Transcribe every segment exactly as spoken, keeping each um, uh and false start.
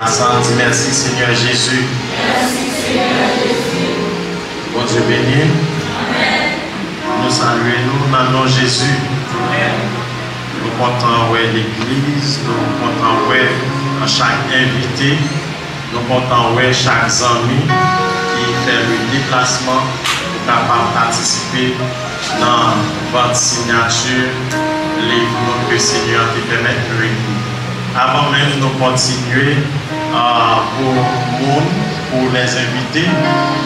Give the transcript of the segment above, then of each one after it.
Sa n di mèsi, Senyè Jezi. Bondye beni. Nou salye nou nan non Jezi. Nou kontan wè legliz, nou kontan wè chak envite, nou kontan wè chak zanmi ki fè le deplasman pou kapab patisipe nan vant siyati liv nou ke Senyè an te pèmèt nou ekri. Avan menm nou kontinye, ah, pou moun, pou lèzenvite,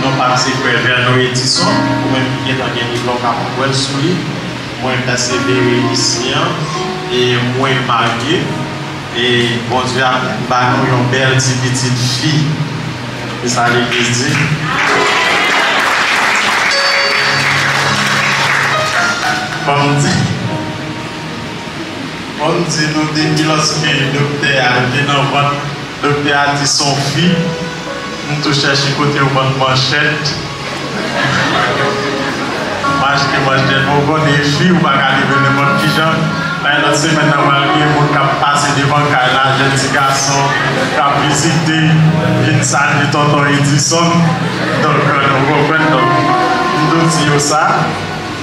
nou pase frè Vernon Edison, ou menm ki gentan gen liv la, w ka pran pwèl sou li. Mwen pèsevere isi an, e mwen marye, e Bondye ap ba nou yon bèl ti pitit fi. E sa legliz di. Fò m di, fò m di nou, depi lòske doktè a te nan vant, doktè a di se yon fi, m tou chèche kote yo vann manchèt. M achte manchèt, bon, w konnen fi, ou pa ka leve nenpòt ki jan. Bay lòt semèn nan, pral gen moun k ap pase devan kay la, jèn ti gason k ap vizite, vin salye tonton Edison. Donk, euh, nou konprann, donk, m tou di yo sa.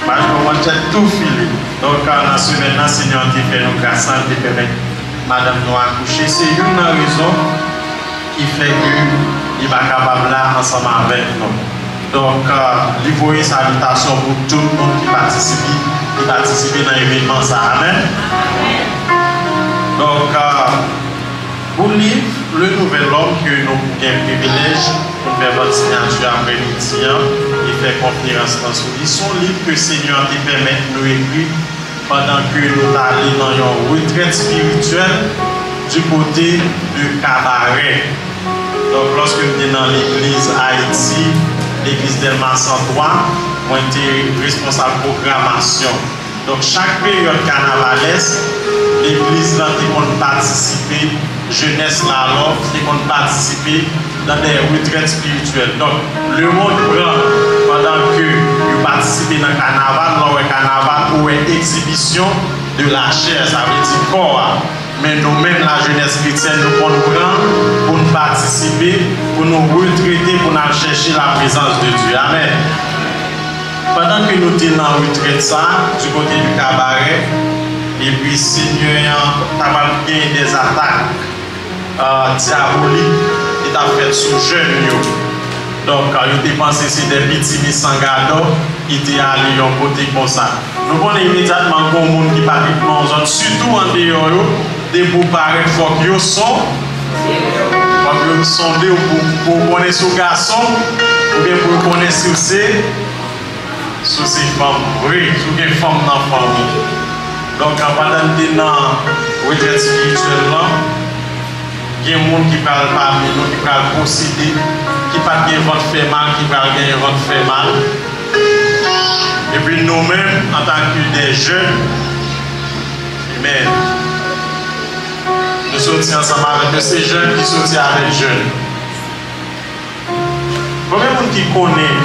M achte yon manchèt tou file. Donk, euh, nan semèn nan, Senyè an te fè nou gras la, l te pèmèt madanm nou akouche. Se youn nan rezon ki fè ke li pa kapab la ansanm avèk nou. Donk, euh, li voye salitasyon pou tout moun ki patisipe, ki patisipe nan evènman sa a. Amèn. Donk, euh, pou liv Le Nouvel Homme ke nou gen privilèj pou n fè vant siyati aprèmidi an e fè konferans lan sou li, se yon liv ke Senyè an te pèmèt nou ekri pandan ke nou t ale nan yon retrèt espirityèl du côté de Cabaret. Donk, lòske m te nan legliz Ayiti, legliz Dèlma san twa, mwen te responsab pwogramasyon. Donk, chak peryòd kanavalès, legliz lan te konn patisipe, jenès la alò, te konn patisipe nan de retrèt espirityèl. Donk, lemonn pran, pandan ke yo patisipe nan kanaval, lè w wè kanaval, ou wè egzibisyon de la chair, sa vle di kò a. Men nou menm, lajenès kretyèn, nou konn pran pou n patisipe, pou nou retrete, pou n al chèche laprezans de Dye. Amèn. Pandan ke nou te nan retrèt sa a, du côté du Cabaret, epi Senyè an t ap gen de atak, euh, dyabolik ki t ap fèt sou jèn yo. Donk, euh, yo te panse se de piti misangadò ki te ale yon kote konsa. Nou konnen imedyatman gon moun ki pa vin nan yon zòn, sitou andeyò yo, depi w parèt fòk yo son-, fòk yo sonde w pou, pou konnen si w gason, oubyen pou yo konnen si w se, si w se fanm vre, si w gen fanm nan fanmi. Donk, pandan n te nan retrèt espirityèl lan, gen moun ki pral pami nou, ki pral posede, ki pa t gen vant fè mal, ki pral gen vant fè mal. Epi nou menm, antanke de jèn, amen, nou soti ansanm avèk yo. Se jèn ki soti avèk jèn. Konbyen moun ki konnen,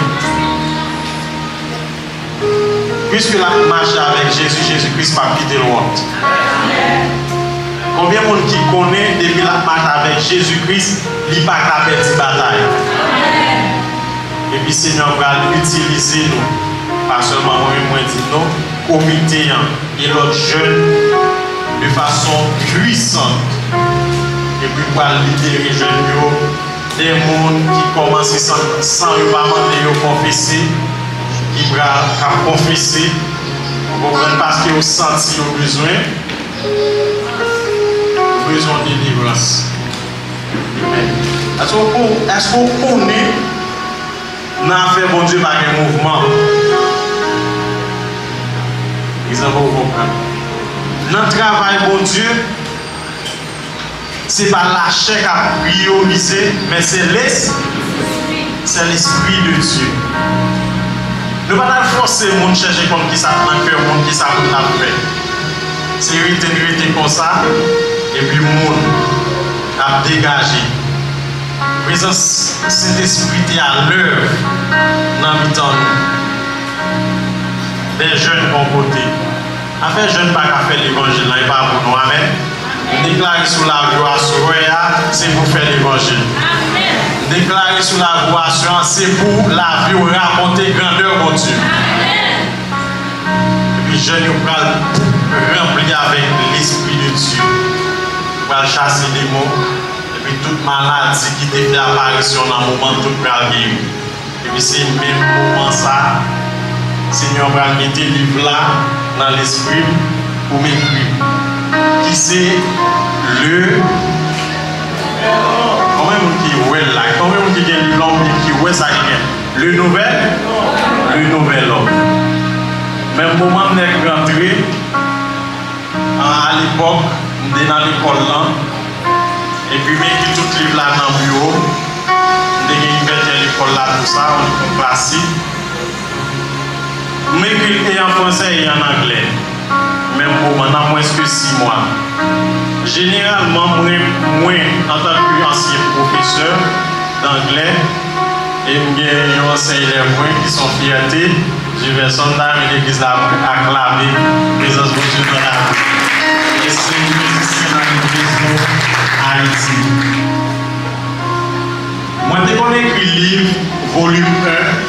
piske l ap mache avèk Jezi, Jezi Kris p ap kite l wont? Konbyen moun ki konnen, depi l ap mache avèk Jezi Kris, li pa ka pèdi batay? Epi Senyè an pral itilize nou, pa sèlman mwen menm mwen di nou, komite an e lòt jèn, de fason pwisant, epi pral libere jèn yo, de moun ki kòmanse san, san yo pa mande yo konfese, ki pral, k ap konfese, ou konprann, paske yo santi yo bezwen, yo bezwen delivrans. Amen. Èske w kon-, èske w konnen nan afè Bondye pa gen mouvman? Egzanp, ou konprann. Nan travay Bondye, se pa lachè k ap priyorize, men se les-, se Lespri de Dye. Nou pa t al fòse moun chèche konn kisa k nan kè moun, kisa moun ap fè. Se rete n rete konsa, epi moun ap degaje. Prezans Sentespri te alèv nan mitan nou. De jèn yon kote. Afè jèn pa ka fè levanjil la, e pa pou nou, amèn. M deklare sou lavi w aswè a, se pou fè levanjil. M deklare sou lavi w aswè a, se pou lavi w rakonte grandè Bondye. Epi jèn yo pral ranpli avèk Lespri de Dye. Yo pral chase demon. Epi tout maladi ki te fè aparisyon nan moman, tout pral geri. Epi se menm moman sa a, Senyè a pral mete liv la nan lespri m pou m ekri l. Ki se le, konbyen moun ki wè l la? Konbyen moun ki gen liv la oubyen ki wè sa ki gen? Le Nouvel, Le Nouvel Homme. Menm moman m nèk rantre, a, alepòk, m te nan lekòl lan, epi m ekri tout liv la nan biwo m. M te gen enventè lekòl la, tou sa, yon klasik. M ekri l e an fransè e an anglè. Menm moman, nan mwens ke sis mwa. Jeneralman, mwen, mwen, antanke ansyen pwofesè danglè, e m gen yon ansyen elèv mwen ki se yon fyète, Jilbè Sonda, men legliz la aklame prezans Bondye nan lavi l. E se mizisyen nan legliz nou Ayiti. Mwen te konn ekri liv, volim en,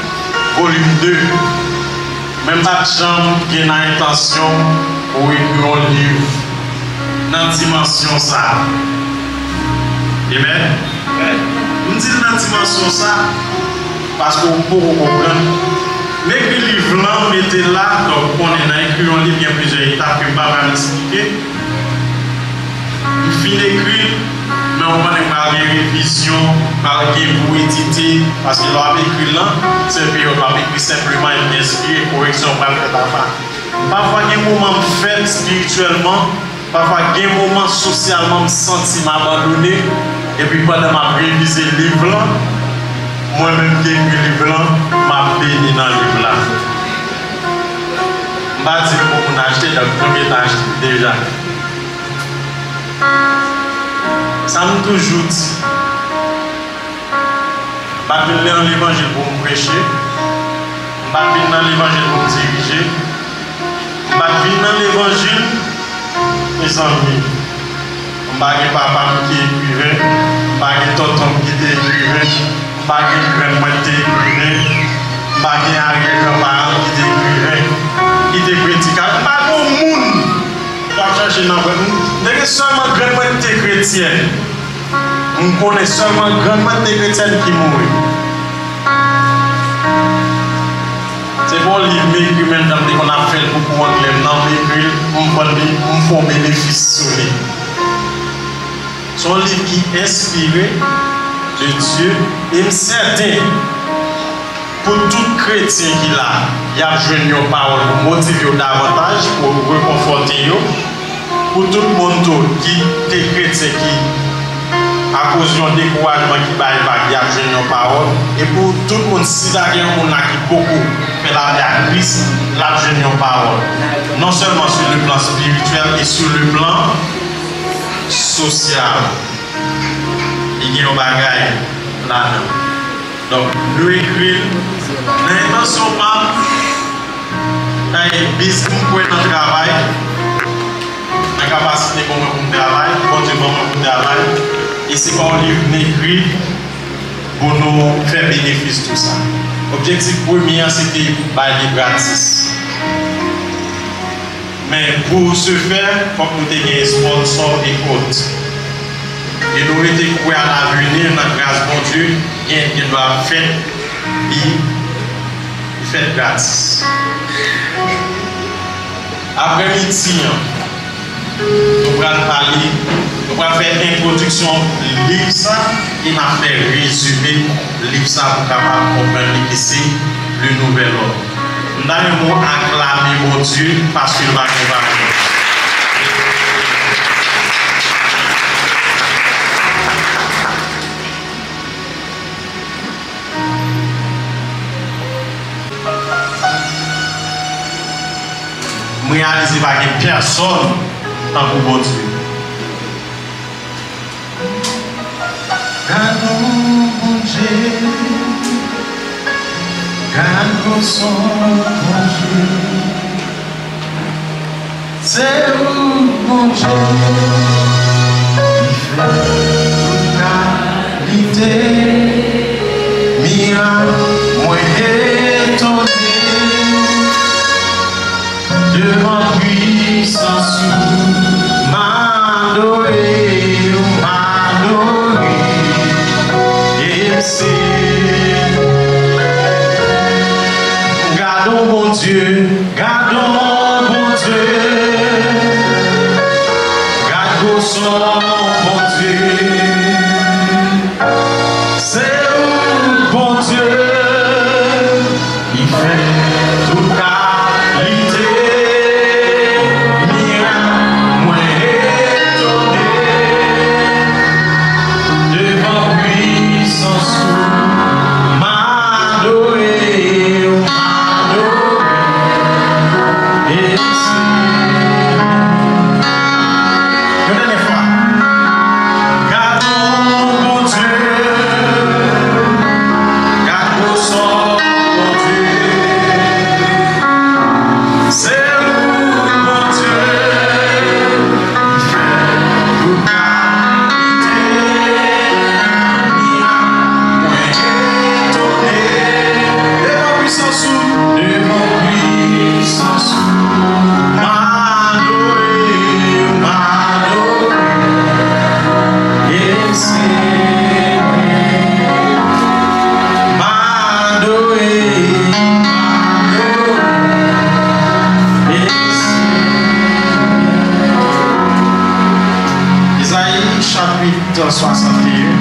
volim de, men m pa t janm gen nan entansyon pou ekri yon liv nan dimansyon sa a. Amen. M di l nan dimansyon sa a, paske w poko konprann. M ekri liv lan, m mete l la, donk, ou konnen, nan ekri yon liv, gen plizyè etap ke m pa pral eksplike. M fin ekri l, men ou konnen pral gen revizyon, pral gen pou edite, paske lè w ap ekri l lan, se yon peryòd w ap ekri senpleman, epi enspire, koreksyon pral fèt apa. Pafwa gen moman m fèt espirityèlman, pafwa gen moman sosyalman m santi m abandone, epi pandan m ap revize liv lan, mwen menm ki ekri liv lan, m ap beni nan liv la. M pa di l pou moun achte, donk konbyen ta achte deja? Sa m toujou di, m pa t vin nan levanjil pou m preche, m pa t vin nan levanjil pou m dirije, m pa t vin nan levanjil, mezanmi, m pa gen papa m ki ekriven, m pa gen tonton m ki te ekriven, m pa gen grann mwen ki te ekriven, m pa gen aryè granparan m ki te ekriven, ki te predikatè, m pa gen yon moun. W ap chache nan vre. M te gen sèlman grann mwen ki te kretyèn. M konnen sèlman grann mwen ki te kretyèn ki mouri. Se pa yon liv m ekri menm jan m te konn ap fè l pou kou anglè m nan, m ekri l, m vann li, m fè yon benefis sou li. Se yon liv ki enspire de Dye, e m sèten pou tout kretyen ki la, y ap jwenn yon pawòl pou motive yo davantaj, pou rekonfòte yo. Pou tout moun tou ki te kretyen ki, akoz yon dekourajman ki bay vag, y ap jwenn yon pawòl. E pou tout moun, si ta gen yon moun la ki poko fè lapè ak Kris, l ap jwenn yon pawòl. Non sèlman sur le plan spirituel e sur le plan sosyal. Li gen yon bagay ladan. Donk, nou ekri l nan entansyon pa m, kay bis pou m kwè nan travay, nan kapasite ban mwen pou m travay, Bondye ban mwen pou m travay, e se pa yon liv m ekri pou nou fè benefis tou sa. Objektif premye an, se te bay li gratis. Men pou se fè, fòk nou te gen sponsò e ot. E nou rete kwè a lavenir nan gras Bondye, gen, gen dwa fèt, li, li fèt gratis. Aprè midi an, nou pral pale, nou pral fè entwodiksyon liv sa, e n ap fè rezime liv sa pou kapab konprann li ki se Le Nouvel Homme. M ta renmen w aklame Bondye paske l pa gen valè. M reyalize pa gen pèsonn tankou Bondye. Gad yon Bondye, gad yon Bondye, se ou Bondye. Kalite mirak, mwen etone devan pwisans ou. M adore w, m adore w. E se Gad on Bondye, gad on Bondye, gad gwosè Bondye. Se ou Bondye ki fè tout kalite mirak. Mwen etone devan pwisans ou. M adore w, m adore w. E se yon dènyè fwa. Gad on Bondye, gad gwosè Bondye. Se ou Bondye ki fè tout kalite mirak. Mwen etone devan pwisans ou, devan pwisans ou. M adore w, m adore w, e se m adore w, m adore w, e se m Ezayi chapit swasanteyen.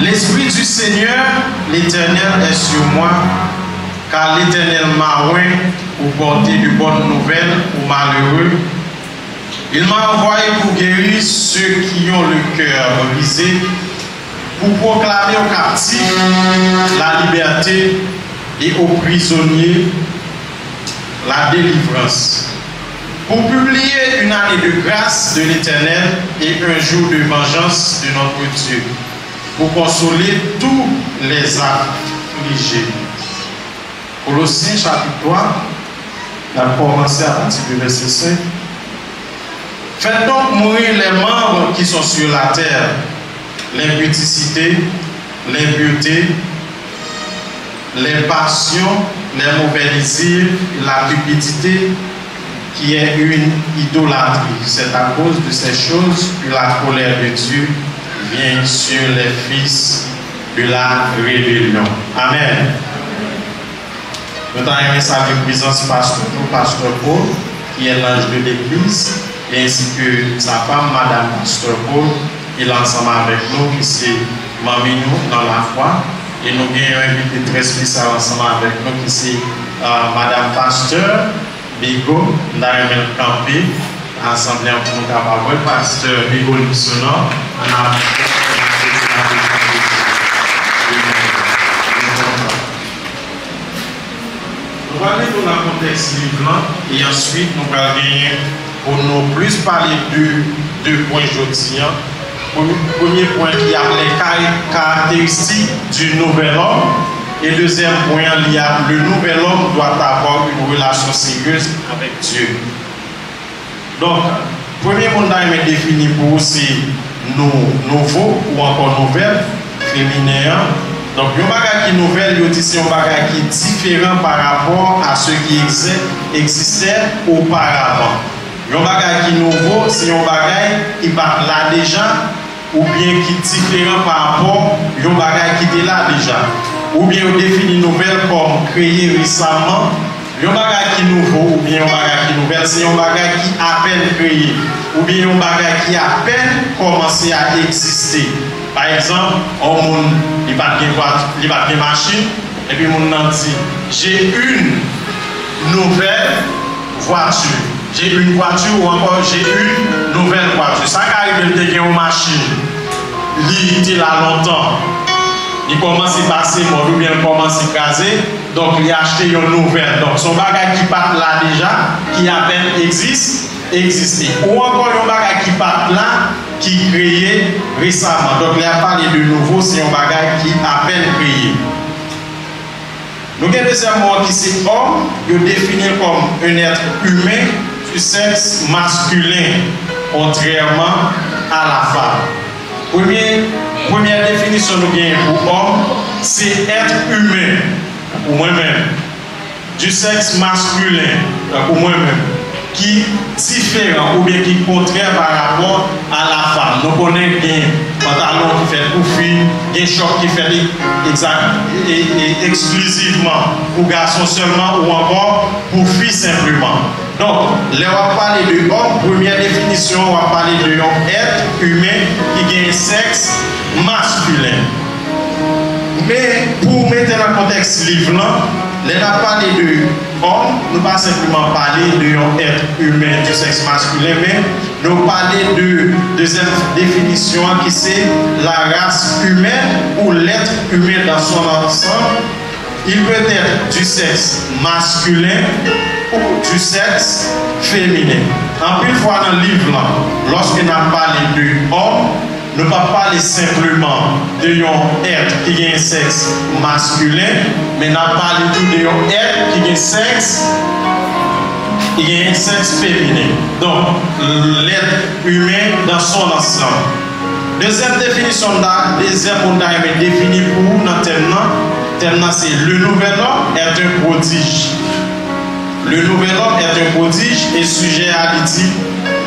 L'Esprit du Seigneur, l'Éternel, est sur moi, car l'Éternel m'a oint pour porter de bonnes nouvelles aux malheureux. Il m'a envoyé pour guérir ceux qui ont le cœur brisé, pour proclamer aux captifs la liberté et aux prisonniers la délivrance, pour publier une année de grâce de l'Éternel et un jour de vengeance de notre Dieu, pour consoler tous les affligés. Kolosyen chapit twa, n ap kòmanse apati de vèsè senk. Faites donc mourir les membres qui sont sur la terre, l'impudicité, l'impureté, les passions, les mauvais désirs, la cupidité, qui est une idolâtrie. C'est à cause de ces choses que la colère de Dieu vient sur les fils de la rébellion. Amen. Nou ta renmen salye prezans pastè nou, pastè Paul, qui est l'ange de l'église, et ainsi que sa femme, madame pasteur Paul, ki la ansanm avèk nou, ki se manmi nou nan lafwa. E nou gen yon envite trè espesyal ansanm avèk nou, ki se, euh, madame pasteur Bigo. M ta renmen l kanpe nan asanble an pou nou kapab wè pastè Bigo Luxonor. Ann aplodi l pou nou swete l a prezans de Dye. Nou pral mete w nan kontèks liv lan, e answit nou pral genyen pou nou plis pale de de pwen jodi an. Premye, premye pwen ki ap les kar- caractéristiques du nouvel homme, e dezyèm pwen an li ap le nouvel homme doit avoir une relation sérieuse avec Dieu. Donk, premye mo m ta renmen defini pou ou se nou, nouvo ou ankò nouvèl, feminen an. Donk, yon bagay ki nouvèl, yo di se yon bagay ki diferan pa rapò a ce qui exi- existait auparavant. Yon bagay ki nouvo, se yon bagay ki pa t la deja, oubyen ki diferan pa rapò yon bagay ki te la deja. Oubyen yo defini nouvèl kòm kreye resaman, yon bagay ki nouvo oubyen yon bagay ki nouvèl, se yon bagay ki apèn kreye, oubyen yon bagay ki apèn kòmanse a egziste. Pa egzanp, yon moun, li pa t gen vwa-, li pa t gen machin, epi moun nan di, j'ai une nouvelle voiture. J'ai une voiture ou encore j'ai une nouvelle voiture. Sa ka rive l te gen yon machin, li te la lontan, li kòmanse pase mòd oubyen l kòmanse kraze, donk li achte yon nouvèl. Donk se yon bagay ki pa t la deja, ki apèn egzis-, egziste. Ou ankò yon bagay ki pa t la, ki kreye resaman. Donk lè y ap pale de nouvo, se yon bagay ki apèn kreye. Nou gen dezyèm mo an ki se homme, yo defini l kòm un être humain du sexe masculin, kontrèman à la femme. Premye, premyè definisyon nou genyen pou òm, se être humain, pou mwen menm, du sexe masculin, pou mwen menm, ki diferan oubyen ki kontrè pa rapò a la femme. Nou konnen gen pantalon ki fèt pou fi, gen chòp ki fèt e-, egzak, e, e, eksklizivman pou gason sèlman ou ankò pou fi senpleman. Donk, lè w ap pale de òm, premyè definisyon, w ap pale de yon èt imen ki gen sèks maskilen. Men, pou mete nan kontèks liv lan, lè n ap pale de òm, nou pa senpleman pale de yon èt imen de sèks maskilen, men nou pale de dezyèm definisyon an ki se la race humaine ou l'être humain dans son ensemble. Il peut être du sexe masculin ou du sexe féminin. Anpil fwa nan liv lan, lòske n ap pale de òm, nou p ap pale senpleman de yon èt ki gen sèks maskilen, men n ap pale tou de yon èt ki gen sèks, ki gen sèks feminen. Donk, l'être humain dans son ensemble. Dezyèm definisyon m ta, dezyèm mo m ta renmen defini pou ou nan tèm nan, tèm nan se le nouvel homme est un prodige. Le nouvel homme est un prodige e sijè a li di,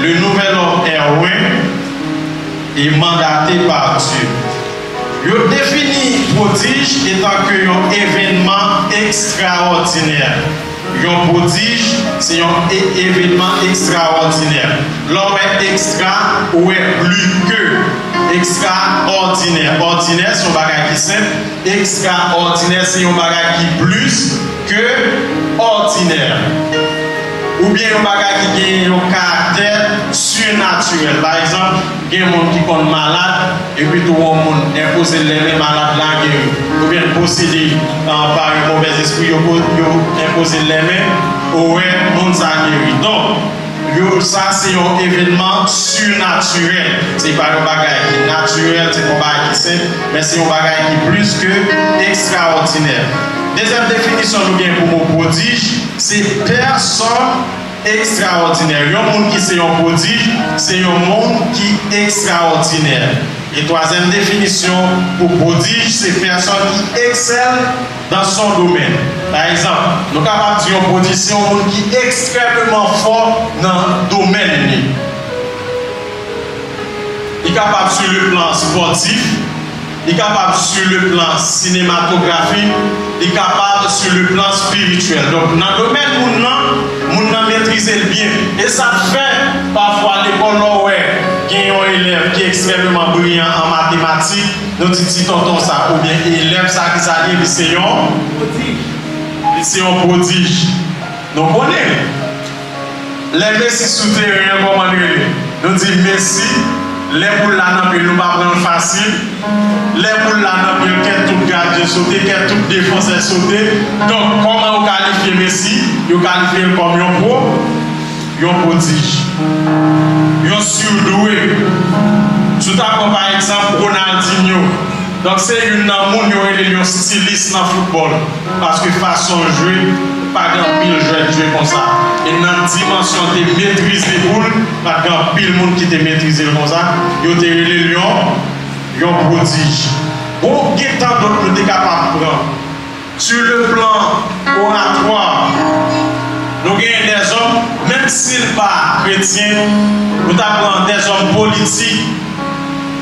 le nouvel homme est ruin et mandaté par Dieu. Yo defini pwodij etan ke yon evènman ekstraòdinè. Yon pwodij, se yon e-, evènman ekstraòdinè. Lè w wè ekstra, ou wè pli ke. Ekstraòdinè. Òdinè, se yon bagay ki senp. Ekstraòdinè, se yon bagay ki plis ke òdinè. Oubyen yon bagay ki gen yon karaktè sinatirèl. Pa egzanp, gen moun ki konn malad, epi tou yon moun enpoze l lèmen, malad la geri. Oubyen l posede, ah, pa yon movèz espri, yo, yo enpoze l lèmen, ou wè moun sa geri. Donk, yo, sa se yon evènman sinatirèl. Se pa yon bagay ki natirèl, se pa yon bagay ki senp, men se yon bagay ki plis ke ekstraòdinè. Dezyèm definisyon nou gen pou mo pwodij, se pèsòn ekstraòdinè. Yon moun ki se yon pwodij, se yon moun ki ekstraòdinè. E twazyèm definisyon pou pwodij, se pèsòn ki eksèl dans son domaine. Pa egzanp, nou kapab di yon pwodij se yon moun ki ekstrèmeman fò nan domèn li. Li kapab sur le plan sportif, li kapab sur le plan cinématographique, li kapab sur le plan spirituel. Donk, nan domèn moun nan, moun nan metrize l byen. E sa k fè, pafwa, lekòl, lè w wè gen yon elèv ki ekstrèmeman briyan an matematik, nou di ti tonton sa, oubyen elèv sa ki sa li ye, li se yon, li se yon pwodij. Nou konnen. Lè Messi sou teren an, kòman l rele? Nou di Messi, lè boul la nan pye l, nou pa pran l fasil. Lè boul la nan pye l, kèt tout gadyen sote, kèt tout defansè sote. Donk, kòman yo kalifye Messi? Yo kalifye l kòm yon pwo, yon pwodij. Yon sirdwe. Si w ta pran, pa egzanp, Ronaldinho. Donk, se youn nan moun yo rele l yon stilis nan foutbòl. Paske fason l jwe, pa gen anpil jwèt jwe konsa. E nan dimansyon l te metrize boul, pa gen anpil moun ki te metrize l konsa. Yo te rele l yon, yon pwodij. Bon, gen tan dòt nou te kapab pran. Sur le plan oratoire, nou genyen dèzòm, menm si l pa kretyen, nou ta pran dèzòm politik,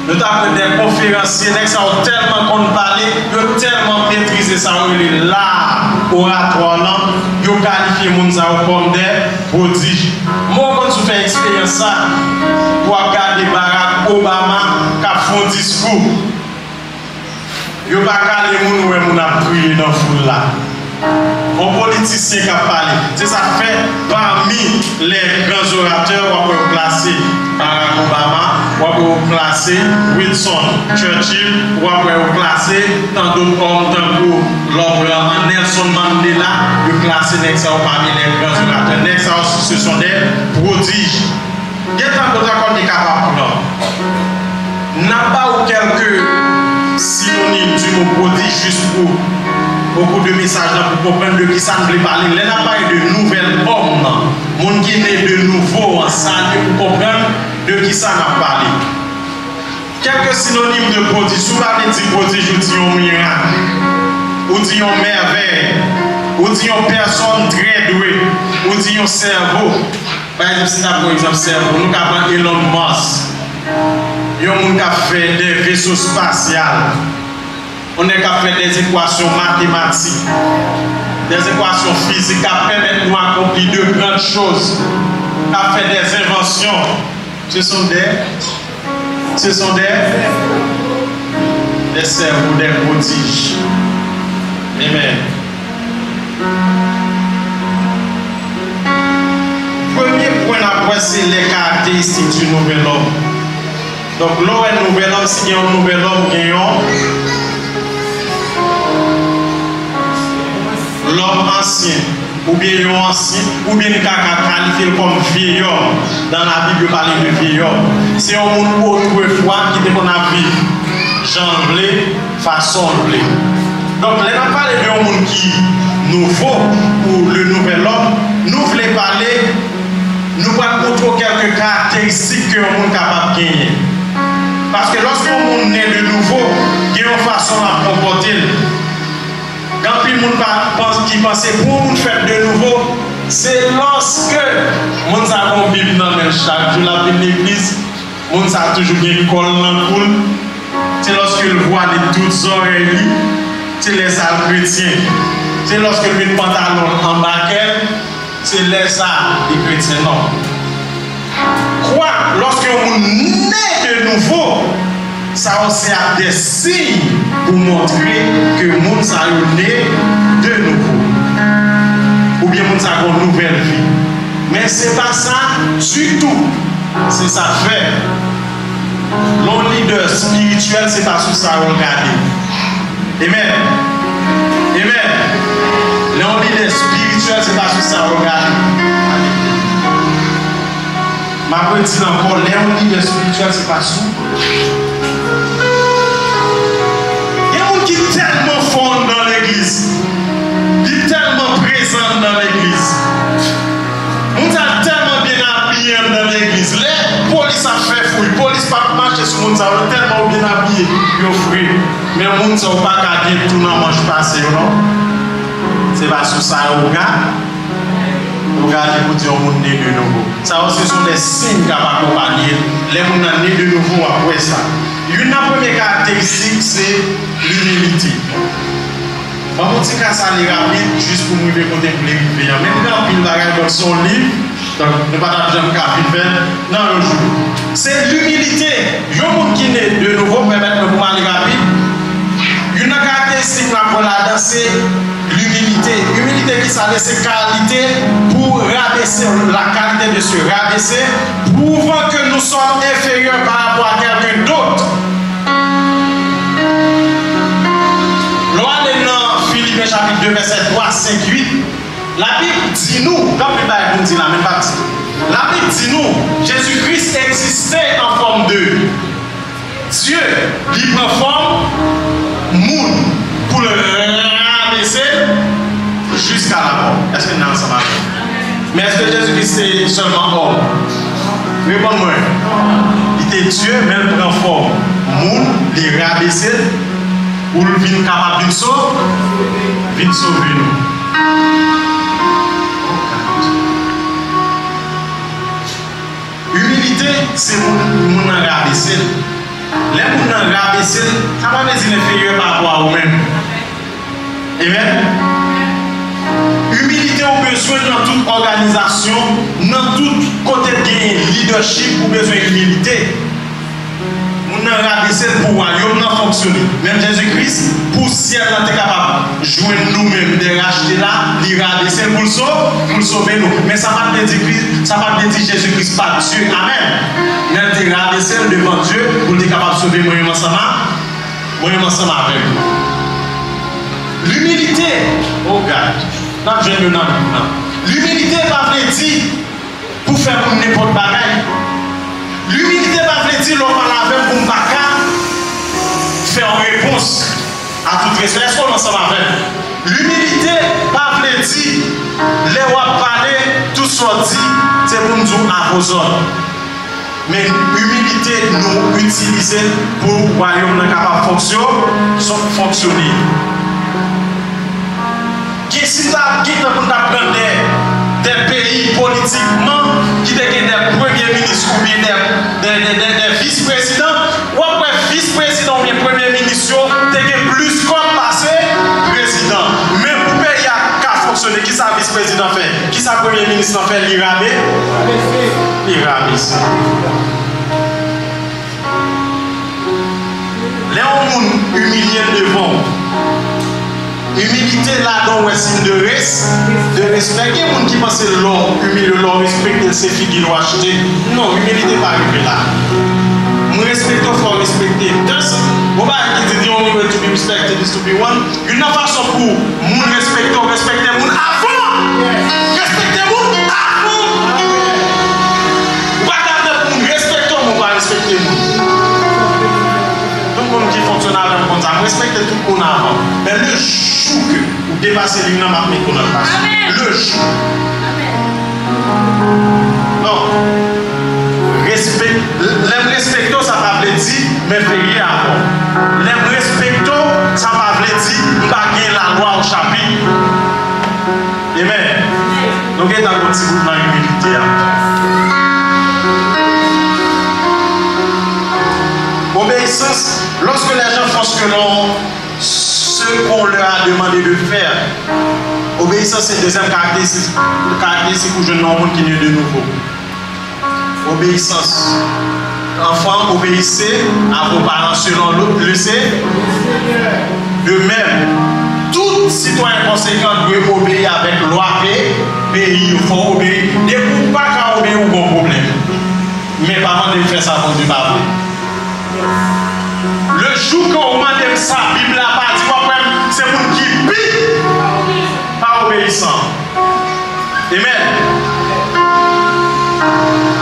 nou ta pran dè konferansye, nèg sa yo tèlman konn pale, yo tèlman metrize sa yo rele lar oratoire lan, yo kalifye moun sa yo kòm dè pwodij. Mwen konn sou fè eksperyans sa, pou w ap gade Barack Obama k ap fè yon diskou. Yo pa kale moun, ou wè moun ap kriye nan foul la. Yon politisyen k ap pale. Se sa k fè, parmi les grands orateurs, w ap wè yo klase Barack Obama, w ap wè yo klase Winston Churchill, w ap wè yo klase tan dòt òm tankou lè w pran Nelson Mandela, yo klase nèg sa yo parmi les grands orateurs. Nèg sa yo, ce sont des prodiges. Gen tan nou ta konn te kapab pran. N ap ba ou kèlke sinonim di mo pwodij jis pou, au cours de mesaj lan, pou konprann de kisa n vle pale. Lè n ap pale de nouvèl òm nan, moun ki ne de nouvo an, sa se pou konprann de kisa n ap pale. Kèk sinonim de pwodij, si w pa vle di pwodij, ou di yon mirak, ou di yon mèvèy, ou di yon pèsòn trè dwe, ou di yon sèvo. Pa egzanp, si n ap pran egzanp sèvo, nou ka pran Elon Musk, yon moun k ap fè de veso espasyal, yon nèg k ap fè de ekwasyon matematik, de ekwasyon fizik k ap pèmèt nou akonpli de grandes choses, k ap fè de envansyon. Ce sont des, ce sont des, des cerveaux, des prodiges. Amen. Premye pwen n ap wè, se les caractéristiques du nouvel homme. Donk, lè w wè nouvel homme, si gen yon nouvel homme, gen yon lòm ansyen, oubyen yon ansyen, oubyen n ka, ka kalifye l kòm vye yòm. Dans la Bible, yo pale de vye yòm. Se yon moun otrefwa ki te konn ap viv jan l vle, fason l vle. Donk, lè n ap pale de yon moun ki nouvo, ou le nouvel homme, nou vle pale, nou pral montre w kèlke karakteristik ke yon moun kapab genyen. Paske lòske yon moun ne de nouvo, gen yon fason l ap konpòte l. Gen anpil moun pa, pans-, ki panse pou yon moun fèt de nouvo, se lòske moun sa gon Bib nan men l chak jou l ap vin legliz, moun sa toujou gen kòl nan kou l, se lòske l vwale tout zòrèy li, se lè sa l kretyen, se lòske l met pantalon l anba kè l, se lè sa li kretyen. Non. Kwa, lòske yon moun ne de nouvo, sa yo se ap de siy pou montre ke moun sa yo ne de nouvo. Oubyen moun sa gon nouvèl vi. Men se pa sa ditou. Se sa k fè lè yon lidè espirityèl, se pa sou sa yo l gade. Amen. Amen. Lè yon lidè espirityèl, se pa sou sa yo gade. M ap redi l ankò, lè yon lidè espirityèl, se pa sou. Gen moun ki tèlman fò anndan legliz, li tèlman prezan anndan legliz. Moun sa tèlman byen abiye anndan legliz. Lè polis ap fè fouy, polis p ap mache sou moun sa yo, tèlman yo byen abiye, yo fre. Men moun sa yo pa ka gen tou nan manch pase yo, non. Se pa sou sa yo gade. Ou gade pou di yon moun ne de nouvo. Sa yo, se son de siy k ap akonpanye l. Lè moun nan ne de nouvo, w ap wè sa. Youn nan premye karakteristik, se limilite. Ban m yon ti kas ale rapid, jis pou m rive kote m vle rive an. Men m gen anpil bagay, donk se yon liv, donk nou pa t ap janm ka fin fè l nan yon jou. Se limilite. Yon moun ki ne de nouvo, pèmèt mwen pou m ale rapid. Youn nan karakteristik n ap wè ladan, se limilite. Imilite ki sa ye? Se kalite pou rabese, la qualité de se rabaisser, prouvant que nous sommes inférieurs par rapport à quelqu'un d'autre. Lè w ale nan Filipen chapit de, vèsè twa, senk, uit, Labib di nou, gen anpil bagay pou n di la, men n p ap di. Labib di nou, Jezi Kris egziste an fòm de Dye, li pran fòm moun pou l rabese l jiska lamò. Èske n ansanm avè m? Men èske Jezi Kris te sèlman òm? Reponn mwen. Li te Dye, men l pran fòm moun, li rabese l pou l vin kapab vin so-, vin sove nou. Imilite, se moun, moun nan rabese l. Lè moun nan rabese l, sa pa vle di l enferyè pa rapò a ou menm. Amen. Imilite ou bezwen nan tout òganizasyon, nan tout kote k genyen leadership, ou bezwen imilite. Moun nan rabese l pou wayòm nan fonksyone. Menm Jezi Kris, pou syèl la te kapab jwenn nou menm dè rachte la, li rabese l pou l so-, pou l sove nou. Men sa pa t vle di Kris, sa pa t vle di Jezi Kris pa t Dye. Amèn. Men l te rabese l devan Dye pou l te kapab sove mwen menm ansanm a, mwen menm ansanm avè w. Limilite, oh God, n ap jwenn yo nan Bib nan. Limilite pa vle di pou fè moun nenpòt bagay. Imilite pa vle di lè w pale avè m pou m pa ka fè yon repons a tout respè. Èske w ansanm avè m? Imilite pa vle di lè w ap pale, tout sa w di, se pou m di w avozòd. Men imilite nou itilize pou wayòm nan kapab fonksyon-, son-, fonksyone. Gen si n ta gentan pou n ta pran de, de peyi politikman ki te gen de premye minis oubyen de, de, de, de, de vis prezidan, w ap wè vis prezidan oubyen premye minis yo te gen plis kòb pase prezidan. Men pou peyi a ka fonksyone, kisa vis prezidan fè? Kisa premye minis lan fè? Li rabe-, li rabese. Lè yon moun imilye l devan w, imilite ladan w wè siy de res-, de respè. Gen moun ki panse lè w imilye, lè w respekte l, se figi l w achte. Non, imilite pa rive la. M respekte w, fò w respekte m. Just, bon bagay ki di, the only way to be respected is to be one. Youn nan fason pou moun respekte w, respekte moun avan. Respekte moun avan. Ou pa ka fè pou moun respekte w, men w pa respekte moun. Tout moun ki fonksyone avè m konn sa, m respekte tout moun avan. Men le jou ke ou depase liy nan, m ap mete w nan gras. Le jou. Non. Respek-, lè m respekte w, sa pa vle di men veye avè w. Lè m respekte w, sa pa vle di m pa gen lalwa ou chapit. Amen. Nou gentan gon ti bout nan imilite a. Obéissance, lorsque les gens font ce que l'on, ce qu'on leur a demandé de faire. Obéissance se dezyèm karakteristik, karakteristik ou jwenn nan yon moun ki ne de nouvo. Obéissance. Enfants, obéissez à vos parents selon le, le Sé-, de même, tout sitwayen konsekan dwe obeyi avèk lwa pe-, peyi yo. Fò w obeyi. Depi w pa ka obeyi, ou gon pwoblèm. Men pa mande m fè sa Bondye pa vle. Le jou ke w mande m sa Bib la pa di, w ap wè m se moun ki pi pa obeyisan. Amen.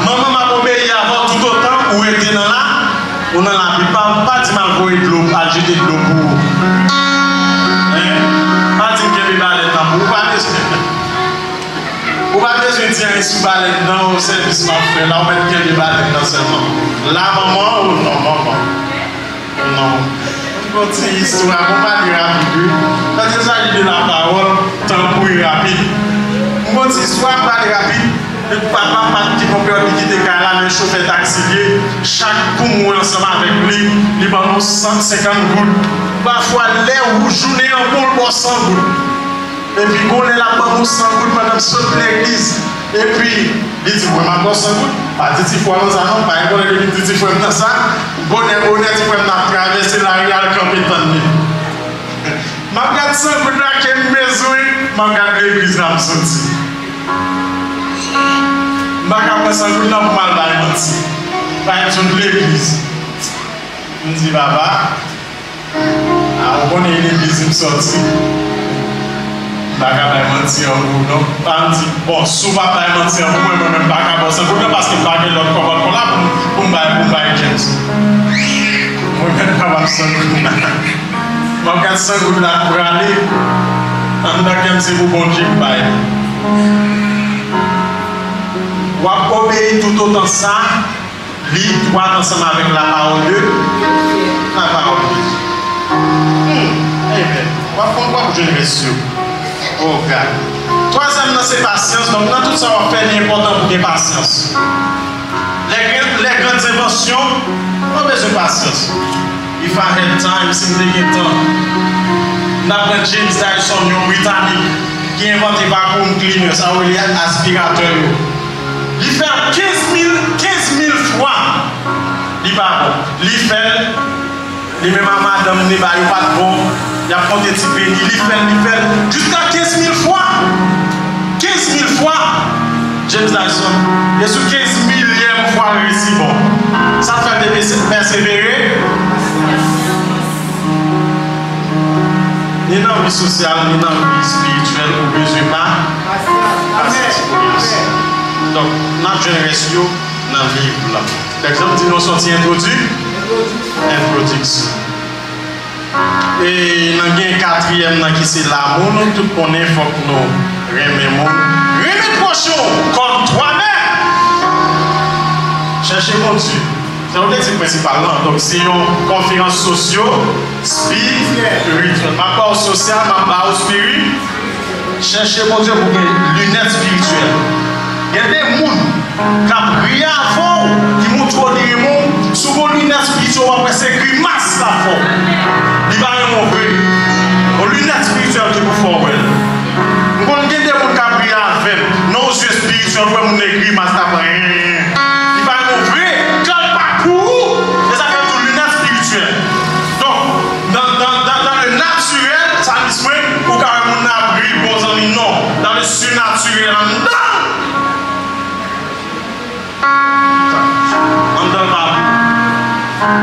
Manman m ap obeyi avè w toutotan ou rete nan la, ou nan lapli. Pa, pa di m al voye dlo, al jete dlo pou ou. Hein? Pa di m kenbe balèt nan pou ou, pa bezwen. Ou pa bezwen di anyen sou balèt nan, o sèvis m ap fè la, ou mèt kenbe balèt nan sèlman. La, manman, o non, manman. Non. M gon ti istwa, m pale rapid, wi. Paske sa ki de lapawòl, tanpri rapid. M gon ti istwa, m pale rapid. Epi papa m pa t gen yon peryòd li kite kay la, men chofè taksi l ye. Chak kou m wè ansanm avèk li, li ban nou san senkant goud. Pafwa, lè ou jounen an bon, l ba w san goud. Epi gon lè l ap ban m yon san goud pandan m sot legliz. Epi, li di m, "Mwen, m ap ba w san goud." Pa di ti fwa m sa non, pa gen konnen depi m di ti frè m nan sa. Bonè, bonè, ti frè m nan ap travèse lari al kanpe tann li. M ap gad san goud la ke m bezwen, m ap gad legliz la m soti. M pa ka pran san goud la pou m al bay manti. Pa gen moun legliz. M di, "Papa, a, ou konnen e legliz m sòti. M pa ka bay manti an pou ou non." Pa m di, "Bon, si w pa bay manti an pou mwen, mwen menm m pa ka ba w san goud la, paske m pa gen lòt kòb ankò la pou m, pou m bay, pou m bay James." Mwen menm pa p ap san goud la. M ap gad san goud la prale. Anndan kè m se pou Bondye m bay. W ap obeyi toutotan sa li dwat ansanm avèk lapawòl de, lapawòl de Dye. Hmm. Amen. W ap konn, w ap jwenn rès yo. Oh God. Twazyèm nan se pasyans. Donk, nan tout sa w ap fè, li enpòtan pou gen pasyans. Lè gen, lè grandes inventions, nou bezwen pasyans. If I had time, si m te gen tan, m t ap pran James Dyson, yon Britanik, ki envante vacuum cleaner, sa yo rele aspiratè yo. Li fè l kenz mil, kenz mil fwa. Li pa bon. Li fè l, li menm a madanm li ba yo pa t bon. Y ap konte ti peni. Li fè l, li fè l. Jiska kenz mil fwa. Kenz mil fwa. James Dyson. E sou kenz milyèm fwa l resi bon. Sa fè l te pèse-, pèsevere. Ni nan vi sosyal, ni nan vi espirityèl, ou bezwen pa-, pasyans pou reyisi. Donk, n ap jwenn rès yo nan liv la. Lèzanm di nou sòti entwodi-, entwodiksyon. E n ap gen katriyèm nan ki se lamou. Nou tout konnen fòk nou renmen moun. Renmen pwòch ou kòm twa menm. Chèche Bondye. Se objektif prensipal lan. Donk, se yon konferans sosyo espirityèl. M ap ba w sosyal, m ap ba w espiri. Chèche Bondye pou gen linèt espirityèl. Gen de moun k ap ri avè w, ki montre w li renmen w, si w gen yon linèt espirityèl, w ap wè se grimas l ap fè w. Li pa renmen w vre. Yon linèt espirityèl ki pou fè w wè l. M konn gen de moun k ap ri avè m. Nan yon zye espirityèl, ou wè moun nan grimas l ap fè. Li pa renmen w vre. Kè l pa pou ou. Se sa k fè m di w linèt espirityèl. Donk, dans, dans, dans, dans le naturel, sa di mwen, ou ka wè moun nan ap ri, bon zanmi, non. Dans le surnaturel, anndan. Anndan l pa bon.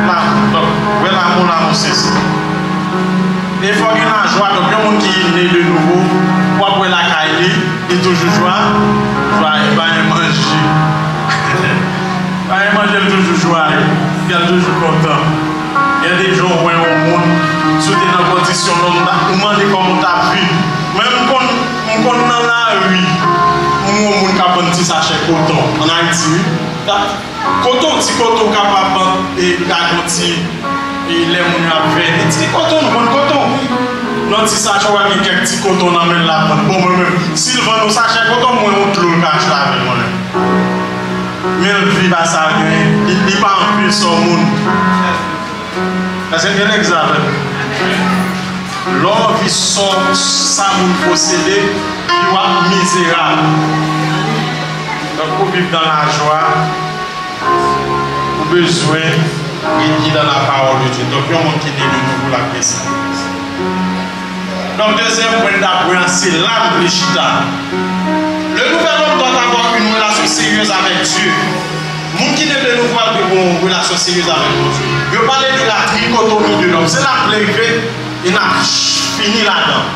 Lanmou, donk, wè lanmou, lanmou se sa. E fò gen lajwa, donk, yon moun ki ne de nouvo, w ap wè lakay li, li toujou jwa, jwa, li pa gen manje. Pa gen manje, li toujou jwa, li, li toujou kontan. Gen de jou, w wè yon moun, si w te nan kondisyon lòt, ou mande kòman w t ap viv. Men m konn, m konn nan lari, m wè yon moun k ap vann ti sachè koton ann Ayiti, wi. Koton, ti koton w kapab, e, gade yon ti, e, lè moun yo ap vèni. Ti koton, nou konn koton. Nan ti sachè, w ap gen kèk ti koton nan men l, l ap vann. Bon, mwen menm, si l vann yon sachè koton, mwen, yon dlo l ka achte avè l, mwen menm. Men l viv a sa l genyen. Li, li pa anpil sò moun. Èske n gen egzanp? Lè w anvi sò sa moun posede, pi w ap mizerab. Donk, pou viv nan lajwa, ou bezwen rete dans la parole de Dieu. Donk, yon moun ki ne de nouvo, l ap gen sa. Donk, dezyèm pwen n t ap wè an, se lam li chita. Le nouvel homme doit avoir une relation sérieuse avec Dieu. Moun ki ne de nouvo a dwe gen yon relasyon serye avèk Bondye. Yo pale de la trichotomie de l'homme. Se la m vle rive e n ap fini ladan.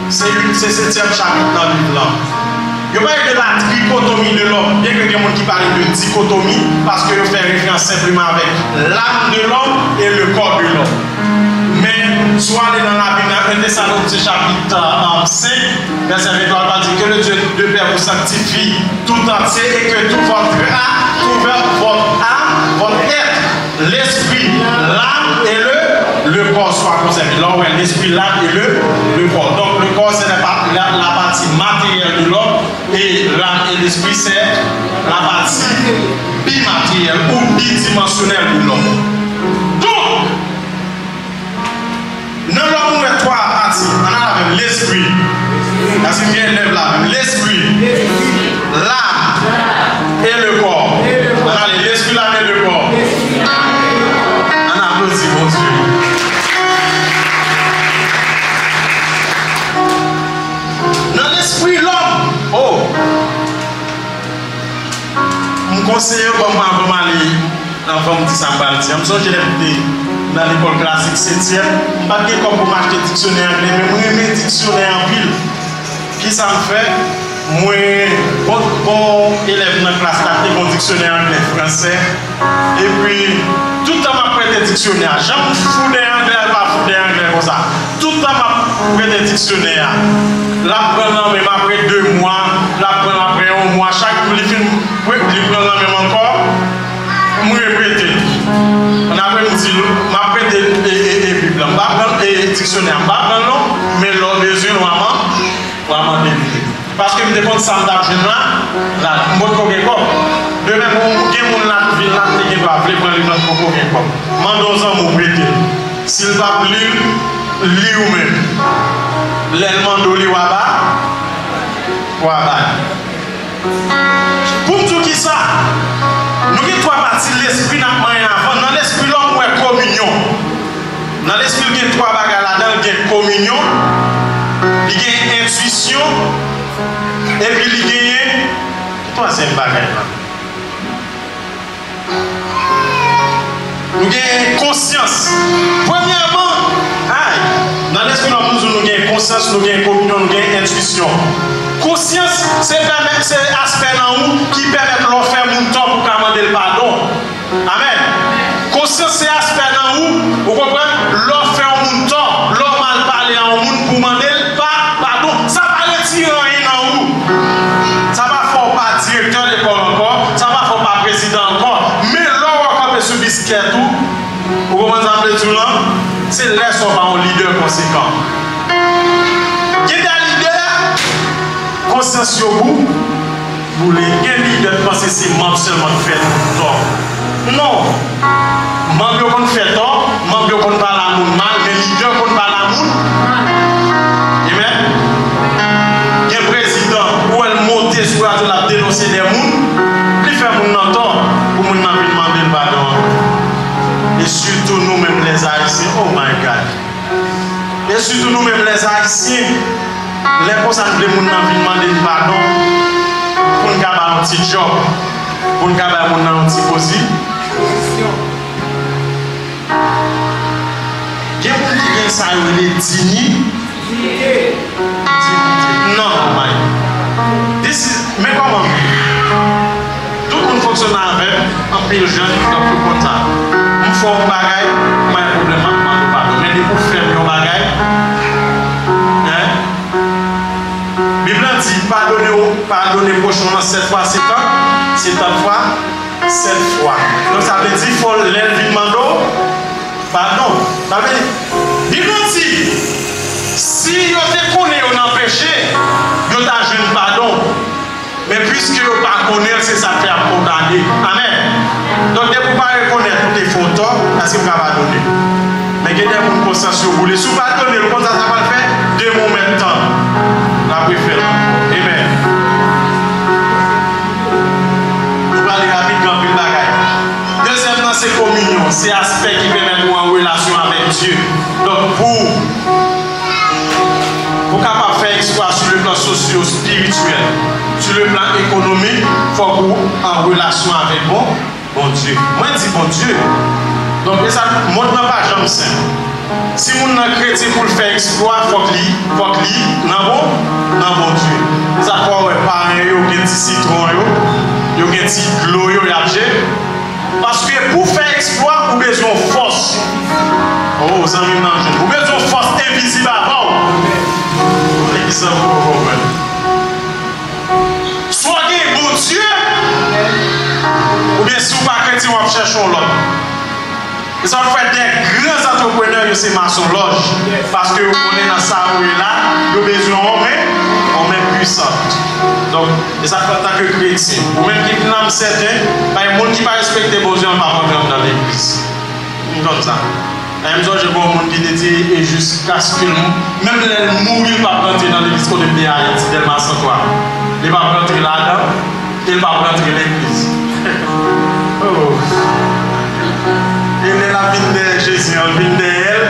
Se youn, se setyèm chapit nan liv lan. Yo pale de la trichotomie de l'homme, byen ke gen moun ki pale de dikotomi, paske yo fè referans senpleman avèk l'âme de l'homme et le corps de l'homme. Men, si w ale nan Labib, nan en Tesalonitye chapit, euh, senk, vèsè vennntwa, l di que le Dieu de paix vous sanctifie tout entier et que tout votre âme, tout votre âme, votre être, l'esprit, l'âme et le, le corps soit conservé. Lè w wè l'esprit, l'âme et le, le corps. Donk, le corps, se la, la, la partie matérielle de l'homme et l'âme et l'esprit, c'est la partie bimatérielle ou bidimensionnelle de l'homme. Donk, nan lòm nou wè twa pati, ann al avè m, lespri. Paske m gen lèv la menm. Lespri, lam, e le kò. Ann ale, lespri, lam, e le kò. Ann aplodi Bondye. Nan lespri lòm, oh, m konseye yo ban m, avan m ale, avan m di sa m pral di a. M sonje lè m te nan lekòl klasik setyèm, m pa t gen kòb pou m achte diksyonè anglè, men m renmen diksyonè anpil. Kisa m fè? Mwen, bon, bon elèv nan klas la, te gen yon diksyonè anglè fransè. Epi, tout tan m ap prete diksyonè a, jan m fou dèyè anglè a, l pa fou dèyè anglè konsa. Tout tan m ap prete diksyonè a, l ap pran l nan men m apre de mwa, l ap pran l apre yon mwa. Chak jou li fin pre-, li pran l nan men m ankò, m reprete l. Ann apre m di l, m ap prete l, e, e, e, Bib la. M pa pran l, e, diksyonè a. M pa pran l non, men lè w bezwen l, w a man-, w a mande m li. Paske m te konn sa m t ap jwenn la, la, m potko gen kòb. Demen pou gen moun la, vin la, te gen dwa vle pran li, men poko gen kòb. Mande yon zanmi w prete l. Si l p ap li l, li ou menm. Lè l mande w li, w a ba, w a ba li. Pou m di w kisa, nou gen twa pati lespri n ap manyen avan. Nan lespri lòm, ou wè kominyon. Nan lespri l gen twa bagay ladan l, gen kominyon, li gen entwisyon, epi li genyen ki twazyèm bagay la? Nou gen konsyans. Premyèman, ay, nan lespri lòm nou di w nou gen konsyans, nou gen kominyon, nou gen entwisyon. Konsyans, se pèmèt, se aspè nan ou ki pèmèt lè w fè moun tò pou w ka mande l padon. Amèn. Konsyans se aspè nan ou, ou konprann? Lè w fè yon moun tò, lè w mal pale a yon moun pou w mande l pa, padon, sa pa retire anyen nan ou. Sa pa fè w pa direktè lekòl ankò, sa pa fè w pa prezidan Pèsonn pa yon lidè konsekan. Gen de lidè, konsyans yo gou, boule. Gen lidè k panse se manm sèlman k fè tò. Non. Manm yo konn fè tò, manm yo konn pale a moun mal, men lidè konn pale a moun. Amen. Gen prezidan, ou wè l monte sou radyo, l ap denonse de moun, li fè moun nan tò, pou moun nan vin mande l padon. E sitou nou menm lèzayisyen, oh my God. E sitou nou menm lèzayisyen, lè konsa n vle moun nan vin mande n padon, pou n ka ba l yon ti djòb, pou n ka bay moun nan yon ti pozi. Gen moun ki gen sa yo rele dini. Diyite. Non, non, man. This is, men kòman m ye? Tout moun fonksyone avè m, anpil jèn, donk yo konn sa. M fè yon bagay, m pa gen pwoblèm, m ap mande w padon. Men depi w fè m yon bagay, en? Bib la di, padone w, padone pwochen w lan sèt fwa setan, setan fwa sèt fwa. Donk sa vle di, fò lè l vin mande w, padon. Sa vle di, Bib la di, si yo te konnen yo nan peche, yo ta jwenn padon. Men piske yo pa konnen l, se sa k fè y ap kondane. Amèn. Donk, depi w pa rekonèt ou te fè w tò, èske m ka padone? Men gen de moun konsyans yo boule. Si w padone l konsa, sa pral fè demen w mèt tann. L ap refè l. Amen. Nou prale rapid, gen anpil bagay. Dezyèm nan, se kominyon. Se aspè ki pèmèt ou an relasyon avèk Dye. Donk, pou, pou w kapab fè eksplwa sou le plan sosyo-espirityèl, sou le plan ekonomik, fòk ou an relasyon avèk bon, Bondye. Mwen di Bondye. Donk, e sa, mond nan pa janm senp. Si moun nan kretyen pou l fè eksplwa, fòk li, fòk li nan bon, nan Bondye. E sa fè w wè paran yo gen ti sitwon yo, yo gen ti dlo yo, y ap jere. Paske pou fè eksplwa, ou bezwen yon fòs. Oh, zanmi m nan jwenn. Ou bezwen yon fòs envizib avè w. Ou te ki sa pou w konprann. Swa w gen Bondye, oubyen si w pa kretyen, w ap chèche yon lòt. E sa fè de gran antreprenè yo se masonlòj. Paske yo konnen nan sa yo ye la, yo bezwen yon men, yon men pwisan. Donk, e sa fè antanke kretyen, ou menm ki nan sèten, bay moun ki pa respekte Bondye, pa konn nan legliz. M konn sa. E m sonje gen yon moun ki te di, e jiskaske l, menm lè l mouri, l p ap rantre nan legliz kote m te Ayiti, Dèlma san twa. Li p ap rantre ladan, e l p ap rantre legliz. Oh. E lè l ap vin dèyè Jezi an, l vin dèyè l,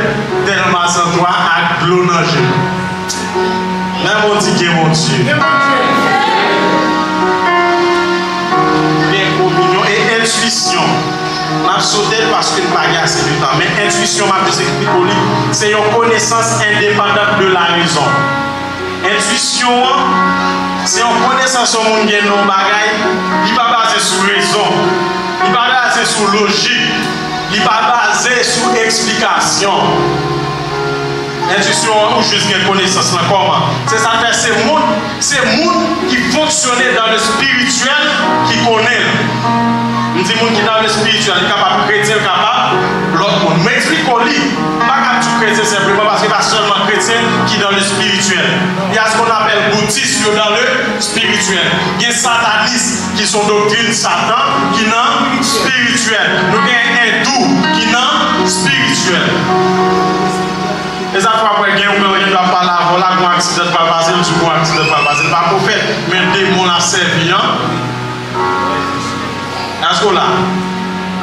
Dèlma san twa ak dlo nan je l. Men Bondye gen Bondye. Gen kominyon e entwisyon. M ap sote l paske n pa gen ase de tan. Men entwisyon, m ap jis eksplike w li. Se yon konesans endepandant de la rezon. Entwisyon an, se yon konesans yon moun gen nan yon bagay, li pa baze sou rezon, li pa baze sou lojik, li pa baze sou eksplikasyon. Entwisyon an, ou jis gen konesans lan. Kòman? Se sa k fè se moun, se moun ki fonksyone dans le spirituel ki konnen l. M di moun ki dans le spirituel, li kapab kretyen, li kapab lòt moun. M eksplike w li, m pa ka di w kretyen senpleman, paske pa sèlman kretyen ki dans le spirituel. Il y a ce qu'on appelle bouddhiste, yo dans le spirituel. Gen satanis, ki se yon doktrin Satan, ki nan spirituel. Nou gen endou, ki nan spirituel. E sa fè w ap wè gen yon moun ki ap pale avè w la, gon aksidan k pral pase, l di w gon aksidan k pral pase. L pa pwofèt, men demon l ap sèvi an. Èske w la?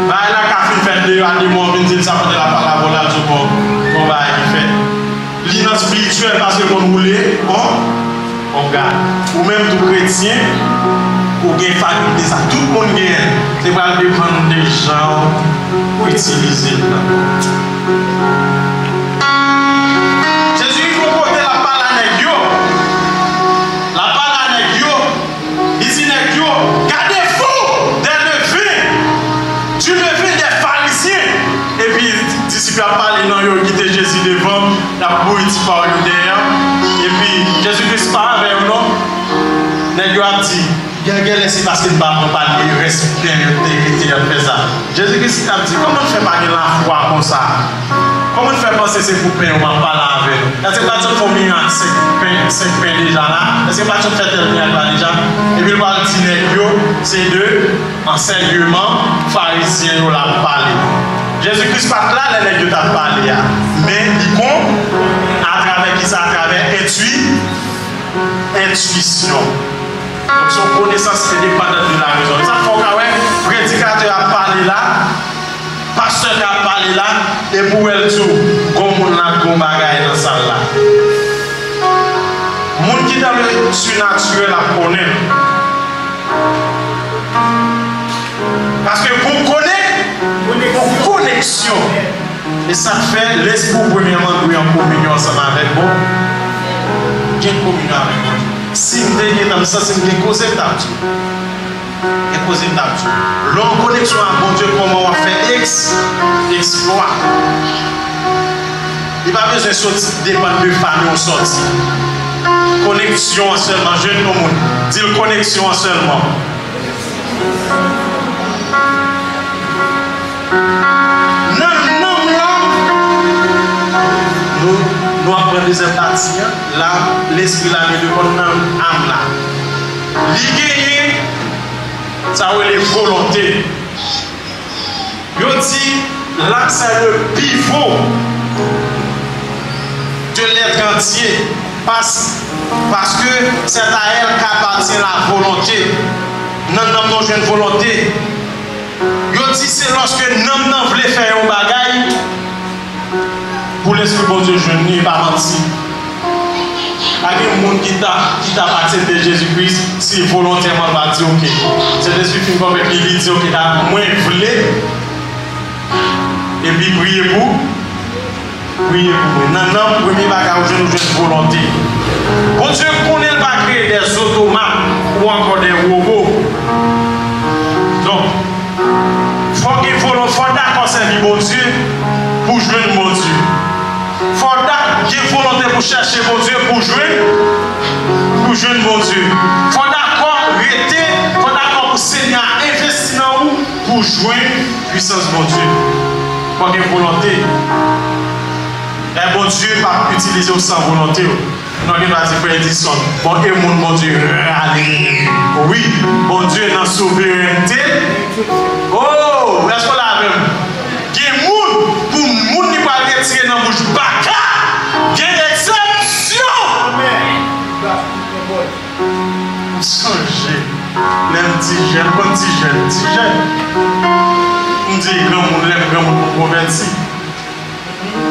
Bagay la ka fin fèt deyò a, demon an vin di l sa pandan l ap pale avè w la, l di w gon, gon bagay ki fèt. Li nan espirityèl paske l konn woule on, on gad. Ou menm tou kretyen, ou gen fakilte sa. Tout moun genyen l. Se pral depann de jan w itilize l nan. Jezi rive yon kote, l ap pale a nèg yo. L ap pale a nèg yo. Li di nèg yo, gade fou dè leven, di leven dè farizyen. Epi disip yo ap pale nan yo, kite Jezi devan, l ap bouyi ti pawòl yo dèyè. Epi Jezi Kris pa avè yo non. Nèg yo ap di, gen, genlè se paske n pa pran pati rès byen yo te rete ap fè sa. Jezi Kris ap di, kòman n fè pa gen lafwa konsa? Kòman n fè panse se pou pen yo m ap pale avè nou? Èske m pa t sot fè yon mirak senk pen, senk pen deja la? Èske m pa t sot fè tèl mirak la deja? Epi l pral di nèg yo, se de ansèyman Farizyen yo l ap pale. Jezi Kris pa t la lè nèg yo t ap pale a, men li kon, atravè kisa? Atravè entwi, entwisyon. Donk, se yon konesans endepandan de la rezon. Sa fè w ka wè predikatè ap pale la, pastè k ap pale la, epi w wè l di w, gon moun la, gon bagay nan sal la. Moun ki dan le sinatirèl ap konnen l. Paske gon konek, gon koneksyon. E sa k fè lespri w premyèman dwe an kominyon ansanm avèk bon, gen kominyon avèk Bondye. Si m te gen tan, m santi m gen koze m t ap di w. Gen koze m t ap di w. Lè w an koneksyon ak Bondye, kòman w ap fè eks, eksplwa? Li pa bezwen soti depann de fanmi w sòti. Koneksyon an sèlman, jwenn yon moun, di l koneksyon an sèlman. Nan nanm lan, nou, nou ap pran dezyèm pati an, la, lespri la li reponn nan am la. Li genyen, sa yo rele volonte. Yo di, l'âme c'est le pivot de l'être entier, parce, parce que c'est à elle qu'appartient la volonté. Nan nanm nou jwenn volonte. Yo di se lòske nanm nan vle fè yon bagay, pou Lespri Bondye jwenn li, e pa manti. Pa gen moun ki ta, ki t ap aksepte Jezi Kris si volontèman l pa di, "Oke." Sentespri fin konvenk li, li di, "Oke, ta, mwen vle." Epi priye pou, priye pou mwen. Nan nanm, premye bagay ou jwenn, ou jwenn volonte. Bondye konnen l pa kreye dè zotomat ou ankò dè wobo. Donk, fò w gen volon-, fò w dakò sèvi Bondye pou w jwenn Bondye. Fò w dak-, gen volonte pou chèche Bondye pou w jwenn, pou w jwenn Bondye. Fò w dakò rete, fò w dakò pou Senyè a envesti nan ou pou w jwenn pwisans Bondye. Fò w gen volonte. Lè Bondye p ap itilize w san volonte w. Nou gen dwa di frè Edison, bon, e moun Bondye rale. Wi, Bondye nan souverènte. Oh, èske w la avè m? Gen moun, pou moun li pral retire nan bouch baka, gen eksepsyon. M sonje, lè m ti jèn, m konn ti jèn, ti jèn. M di granmoun, lè m granmoun pou m konvèti.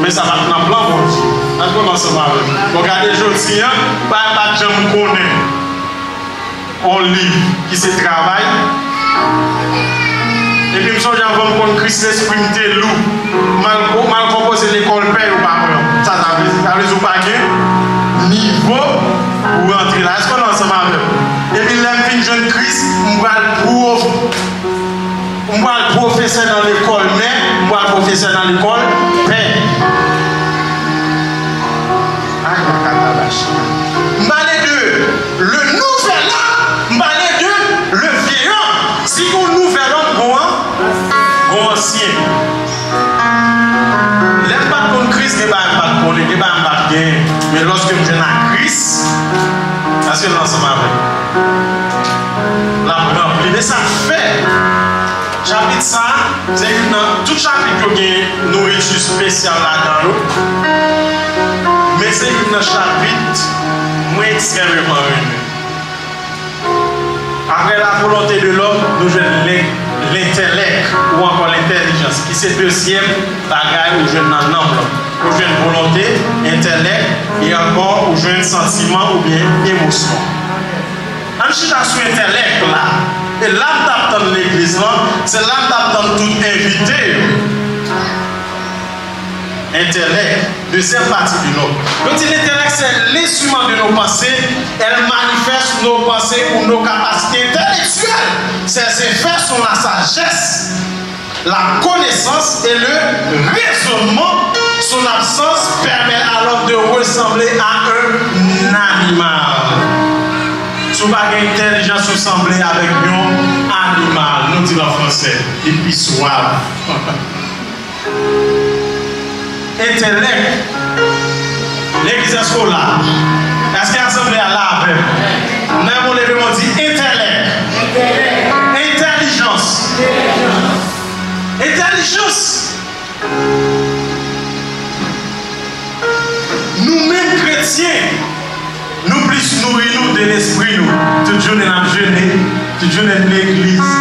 Men sa pa t nan plan Bondye. Èske w ansanm avè m? Bon, gade jodi a, pa, pa t janm konnen yon liv ki se travay. Epi m sonje anvan m konn Kris, lespri m te lou. M al, m al konpoze lekòl pè yo pa pran. Sa, sa vle, sa vle di ou pa gen nivo pou rantre la. Èske w ansanm avè m? Epi lè m fin jwenn Kris, m pral pwof-, m pral pwofesè nan lekòl mè, m pral pwofesè nan lekòl pè. Ay, makatabashi. M pale de le nouvel homme, m pale de le vieil homme. Si gon nouvel homme, gon an, gon ansyen. Lè m pa t konn Kris, gen bagay m pa t konnen, gen bagay m pa t genyen. Men lòske m jwenn ak Kris, èske l ansanm avè m? L ap ranpli. Men sa k fè, chapit sa a, se youn nan, tout chapit yo gen nouriti espesyal ladan yo. Men se youn nan chapit mwen ekstrèmeman renmen. Après la volonté de l'homme, nou jwenn len-, lentèlèk ou ankò lentèlijans, ki se dezyèm bagay ou jwenn nan nanm lan. Ou jwenn volonte, entèlèk, e ankò ou jwenn santiman oubyen emosyon. Ann chita sou entèlèk la. E la m t ap tann legliz lan, se la m t ap tann tout envite yo. Entèlèk, dezyèm pati de lòm. Yo di l'intellect, c'est l'instrument de nos pensées. Elle manifeste nos pensées ou nos capacités intellectuelles. Ses effets sont la sagesse, la connaissance et le raisonnement. Son absence permet à l'homme de ressembler à un animal. Si w pa gen entèlijans, ou sanble avèk yon animal. Nou di l an fransè, li pi swav. Entèlèk. Legliz, èske w la? Èske asanble a la avè m? Nan yon leve men, di entèlèk. Entèlijans. Entèlijans. Nou menm kretyen, nou plis nouri nou de lespri nou. Tout jounen n ap jene, tout jounen n legliz,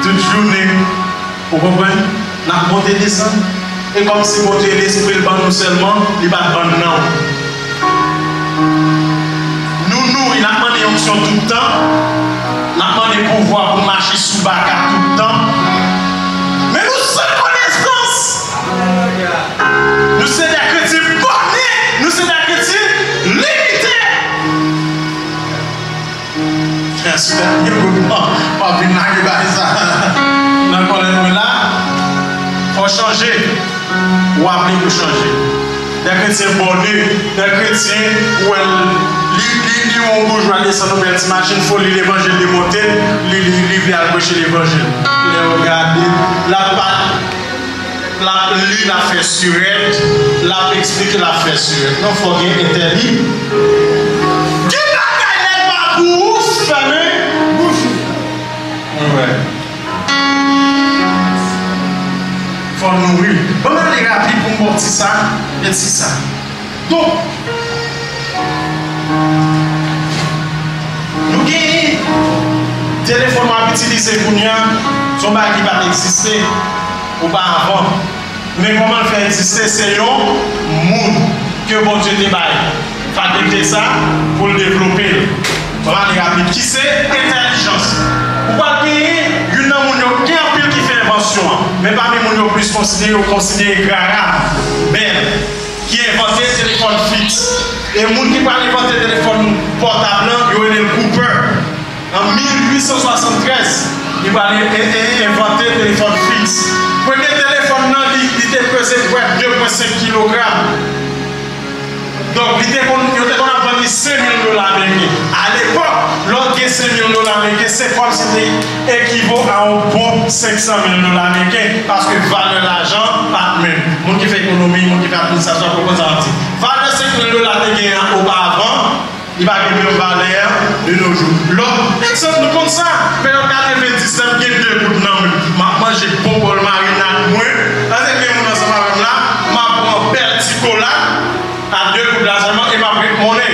tout jounen, ou konprann? N ap monte desann. E kòmsi Bondye lespri l ban nou sèlman, li pa t ban n nan. Nou nouri, n ap mande onksyon tout tan, n ap mande pouvwa pou mache sou baka tout tan. Men nou san konesans. Nou se de kretyen bòne, nou se de kretyen limite. Frè, sè, yo, m ap vin lage bagay sa nan kòlèt mwen la. Fò chanje. W ap vle pou chanje. De kretyen bòne, de kretyen ou wè l, li, li, li yon boujwa desann yon bèl ti machin, fò li levanjil li monte, li, li, li vle al preche levanjil. Lè w gade, l ap pa, l ap li, l ap fè sirèt, l ap eksplike, l ap fè sirèt. Non, fò gen entèli. Gen bagay lè l pa pou ou, fèmen bouch ou. Mwen wè. Fò nouri. Ban m ale rapid pou m ba w ti sa, e ti sa. Donk, nou gen telefòn w ap itilize kounye a, se yon bagay ki pa t egziste oparavan. Men kòman l fè egziste? Se yon moun ke Bondye te bay fakilte sa pou l devlope l. Ban m ale rapid. Ki se entèlijans. Ou pral genyen youn nan moun yo, gen anpil ki fè envansyon an, men pami moun yo plis konsidere, yo konsidere Graham Bell, ki envante telefòn fiks. E moun ki pral envante telefòn pòtab lan, yo rele l Cooper. An mil uit san swasanntrèz, li pral en-, en-, en-, envante telefòn fiks. Premye telefòn nan, li, li te peze prè de pwen senk kilogram. Donk, li te konn, yo te konn ap vann li senk mil dola ameriken. Alepòk, lè w gen senk mil dola ameriken, se kòmsi te ekivo a yon bon senk san mil dola ameriken, paske valè lajan pa t menm. Moun ki fè ekonomi, moun ki fè administrasyon, ap konprann sa m ap di. Valè senk mil dola te genyen an oparavan, li pa gen menm valè a de nos jours. Lòt egzanp, nou konn sa, peryòd katrevenndis la, m gen de goud nan men m, m ap manje bon bòl marinad mwen, èske gen moun ansanm avè m la, m ap pran bèl ti kola a de goud la sèlman e m ap ret monnen.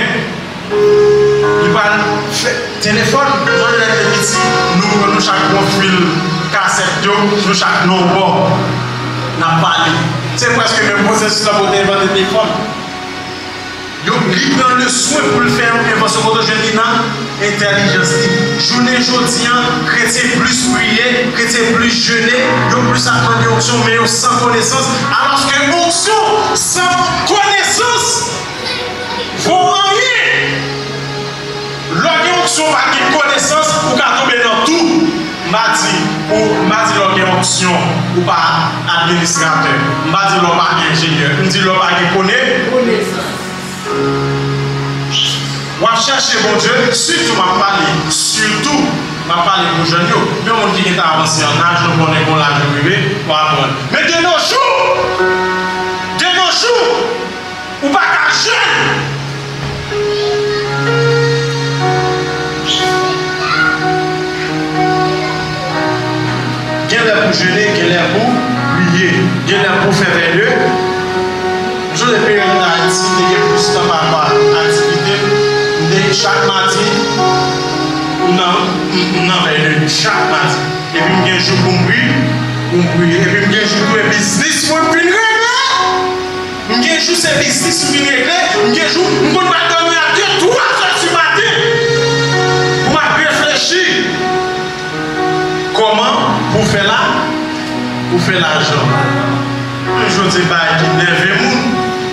Li pral fè telefòn, jan lè te piti, nou, nou chak pran fil kasèt yo, nou chak nan yon bò, n ap pale. Se prèske menm pwosesis la pou te envante telefòn. Yo, li pran le swen pou l fè yon envansyon kote w jwenn li nan entèlijans li. Jounen jodi a, kretyen plis priye, kretyen plis jene, yo plis ap mande onksyon, men yo san konesans. Alòske onksyon san konesans vo anyen. Lè w gen onksyon, w pa gen konesans, ou ka tonbe nan tou. M pa di, ou, m pa di lè w gen onksyon, ou pa administratè. M pa di lè w pa enjenyè. M di lè w pa gen kone-, konesans. W ap chèche Bondye, sitou m ap pale, sitou m ap pale pou jèn yo. Yon moun ki gentan avanse an laj, nou konnen gen yon laj yo rive, w ap aprann. Men de nos jours, de nos jours, ou pa ka jèn. Gen lè pou jene, gen lè pou priye, gen lè pou fè vènye. M sonje peryòd m t Ayiti, m te gen plis tan pa rapò a aktivite m. M te, chak madi, m nan, m, m nan vènye, chak madi. Epi m gen jou pou m pri-, pou m priye. Epi m gen jou tou, e biznis mwen m vin regle. M gen jou se biznis m vin regle. M gen jou, m konn pral dòmi a de, twa zè di maten. Pou m ap reflechi. Kòman pou fè la, pou fè lajan. Jodi bagay ki nève moun,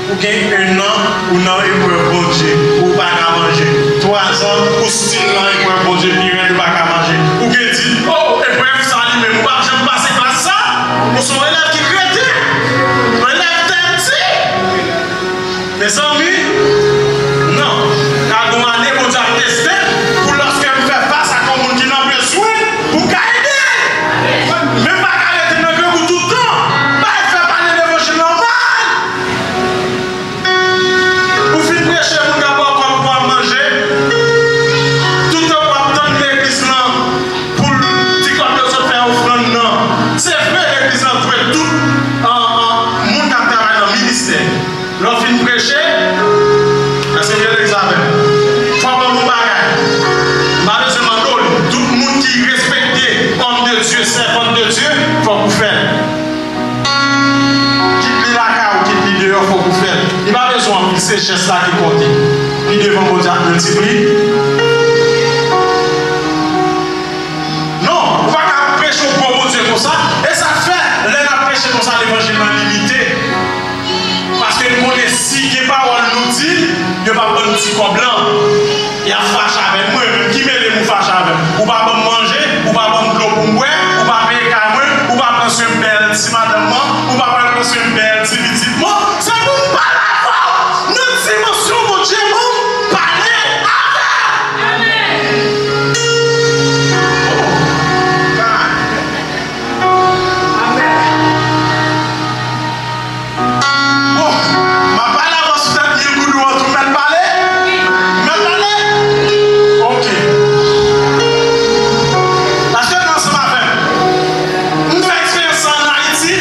ou gen ennan, ou nan eprèv Bondye, ou pa ka manje. Twazan, ou still nan eprèv Bondye, pi rèd, ou pa ka manje. Ou gen di, oh, eprèv sa li menm, ou pa janm pase klas sa, ou se yon elèv ki kreten, yon elèv tèti. Mezanmi, non. Ka gen yon ane Bondye ap teste m pou lòske m fè fas ak yon moun ki nan bezwen, pou m ka ede l. Men m pa ka rete nan grangou tout tan. Bay fè pale levanjil lan mal. Lè w fin preche, èske w egzamen? Fò w ban m yon bagay. M pa bezwen mande w li. Tout moun ki respekte òm de Dye, sèvant de Dye, fòk ou fè l. Kit li lakay ou, kit li deyò, fòk ou fè l. Li pa bezwen anpil, se jès la ki konte. Pi devan Bondye ap miltipliye. Non, ou pa ka preche yon gwo Bondye konsa. E sa k fè, lè n ap preche konsa, levanjil lan limite. Paske n konnen si gen pawòl nou di, yo p ap ban n ti kòb lan. Y ap fache avè n. Mwen menm, ki mele m ou fache avè m? Ou pa ban m manje, ou pa ban m dlo pou m bwè, ou pa peye kay mwen, ou pa pran swen bèl ti madanm mwen, ou pa pral pran swen bèl ti pitit mwen. Se pou m pale avè w nan dimansyon Bondye ban m pale avè w. Amèn. Oh, God. Amèn. Bon, m ap pale avans sou tèt mil goud ou an tou, m mèt pale? M mèt pale? Ok. Èske nou ansanm avè m? M fè eksperyans sa ann Ayiti.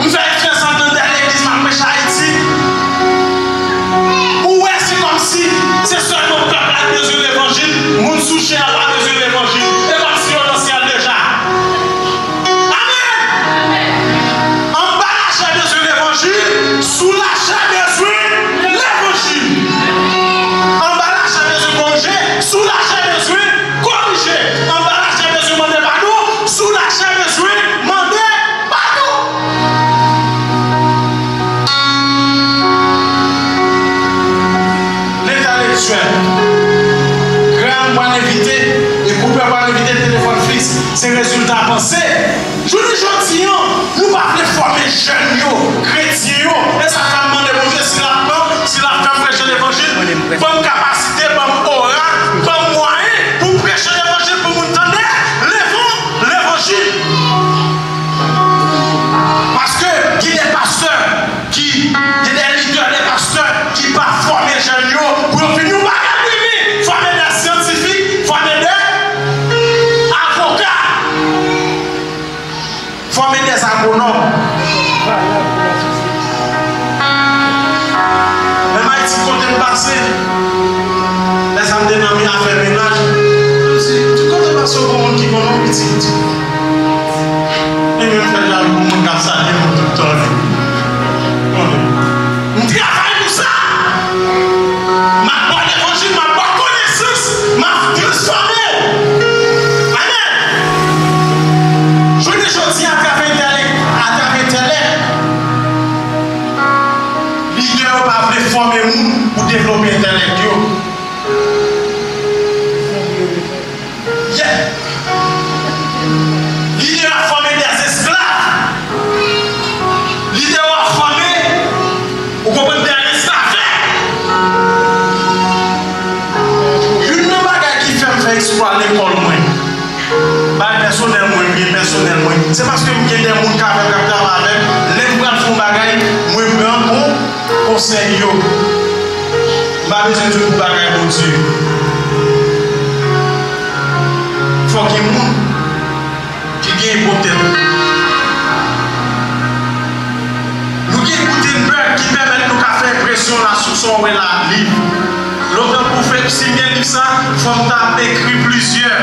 M fè eksperyans sa anndan dèyè legliz, m ap preche Ayiti. Ou wè, se kòmsi se sèlman pèp la ki bezwen levanjil, moun sou chè a pa bezwen levanjil. E kòmsi yo nan syèl deja. Amèn! Anba lachè bezwen levanjil, sou lachè bezwen levanjil. Anba lachè bezwen korije, sou lachè bezwen korije. Anba lachè bezwen mande padon, sou lachè bezwen mande padon. Lentelektyèl. Gran pral envite, e koupè pral envite telefòn fiks. Se rezilta panse. Jounen jodi an, nou pa vle fòme jèn yo, kretyen yo. E sa fè m mande Bondye si l ap pran, si l ap fè m preche levanjil. Ban m kapasite, ban m ora, ban m mwayen pou m preche levanjil pou moun tande levan-, levanjil. Paske gen de pastè ki, gen de lidè, de pastè ki pa fòme jèn yo pou yo vin yon bagay wi, fòme de syantifik, fòme de avoka, fòme de agwonòm. Menm Ayiti kote m pase, lè sa m te nan afè mennaj, m di, "Tout kote m pase, yon moun ki konnen yon pitit." Li menm fè jalou pou moun k ap salye moun tout tan. M travay pou sa. M ap ba w levanjil, m ap ba w konesans, m ap transfòme w. Amèn. Jounen jodi a, atravè entèlèk, atravè entèlèk, lidè yo pa vle fòme moun pou devlope entèlèk yo. Yeah. Lidè yo ap fòme dèzesklav. Lidè yo ap fòme, ou konprann, dèzesklav. Youn nan bagay ki fè m fè eksplwa lekòl mwen, bay pèsonèl mwen, byen pèsonèl mwen, se paske m gen de moun k avè m, k ap travay avè m. Lè m pral fè yon bagay, mwen pran kon-, konsèy yo. M pa bezwen di w pou bagay Bondye. Fò gen moun ki gen gwo tèt. Nou gen Gutenberg ki pèmèt nou ka fè enpresyon la sou sa w wè la, liv. Lontan pou fè, si m gen liv sa, fò m ta ekri plizyè.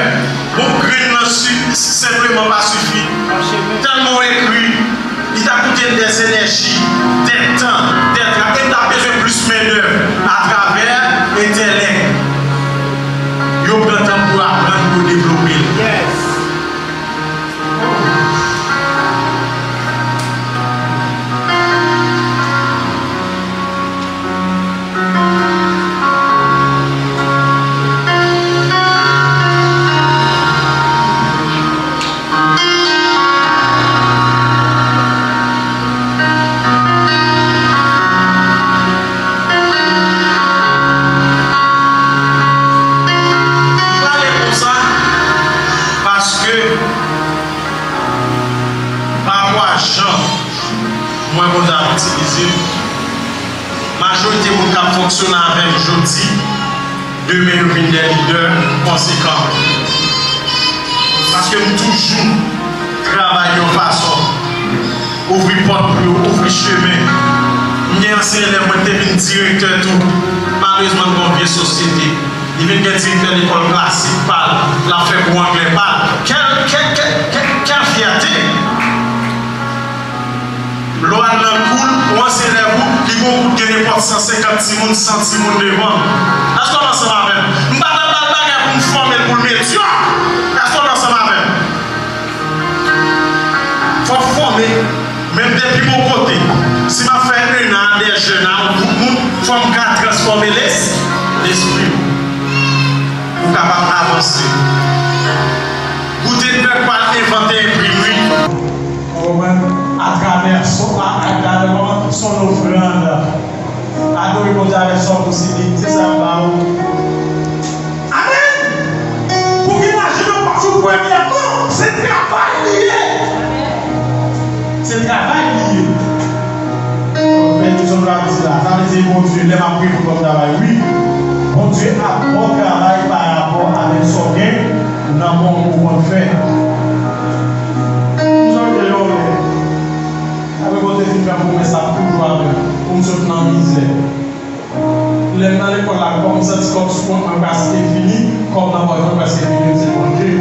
Bon, grenn nan si, si senpleman pa sifi. Tèlman w ekri, li ta koute n dè enèji, dè tan, dè tra-, e n ta bezwen plis mendèv atravè entèlèk. Yo pran tan pou aprann, pou devlope l. M pale konsa paske parapò a jan mwen Bondye ap itilize m, majorite moun k ap fonksyone avè m jodi, demen yo vin de lidè konsekan. Paske m toujou travay yon fason, ouvri pòt pou yo, ouvri chemen. M gen Ansyen elèv mwen ki te vin direktè tou. Malerezman, nou gen yon vye sosyete. Li vin gen direktè lekòl klasik pa l, l ap fè kou anglè pa l. Kèl, kèl, kèl, kèl, kèl fyète! Lè w al nan kou l, yon ansyen elèv ou, li gen yon kou l gen nenpòt san senkant timoun, san timoun devan l. Èske w ansanm avè m? M pa t ap ba l bagay pou m fòme l pou l medyòk. Èske w ansanm avè m? Fò w fòme, menm depi bò kote. Si m ap fè un an a de jèn a yon gwoup moun, fò m ka transfòme les, lespri w. Pou w kapab avanse. Gutenberg pral envante enprimri. Ou konprann? Atravè son, a- atravè kòman? Son ofrann. Adore Bondye avèk sa w posede. Di sa m ba ou. Amèn! Pou ki imajine w pa sou premyèman, se travay li ye. Se travay li ye. Bèl kesyon nou ap di la. Sa vle di Bondye, lè m ap reponn kòm travay, wi. Bondye ap ba w travay pa rapò avèk sa w gen nan men w ou konn fè. M sonje yon lè, apre Bondye fin fè pwomès la toujou avè m, pou m sot nan mizè. Lè m nan lekòl la, kòm m santi kòm sou kont mwen prèske fini, kòm nan pòch mwen prèske fini, m se Bondye.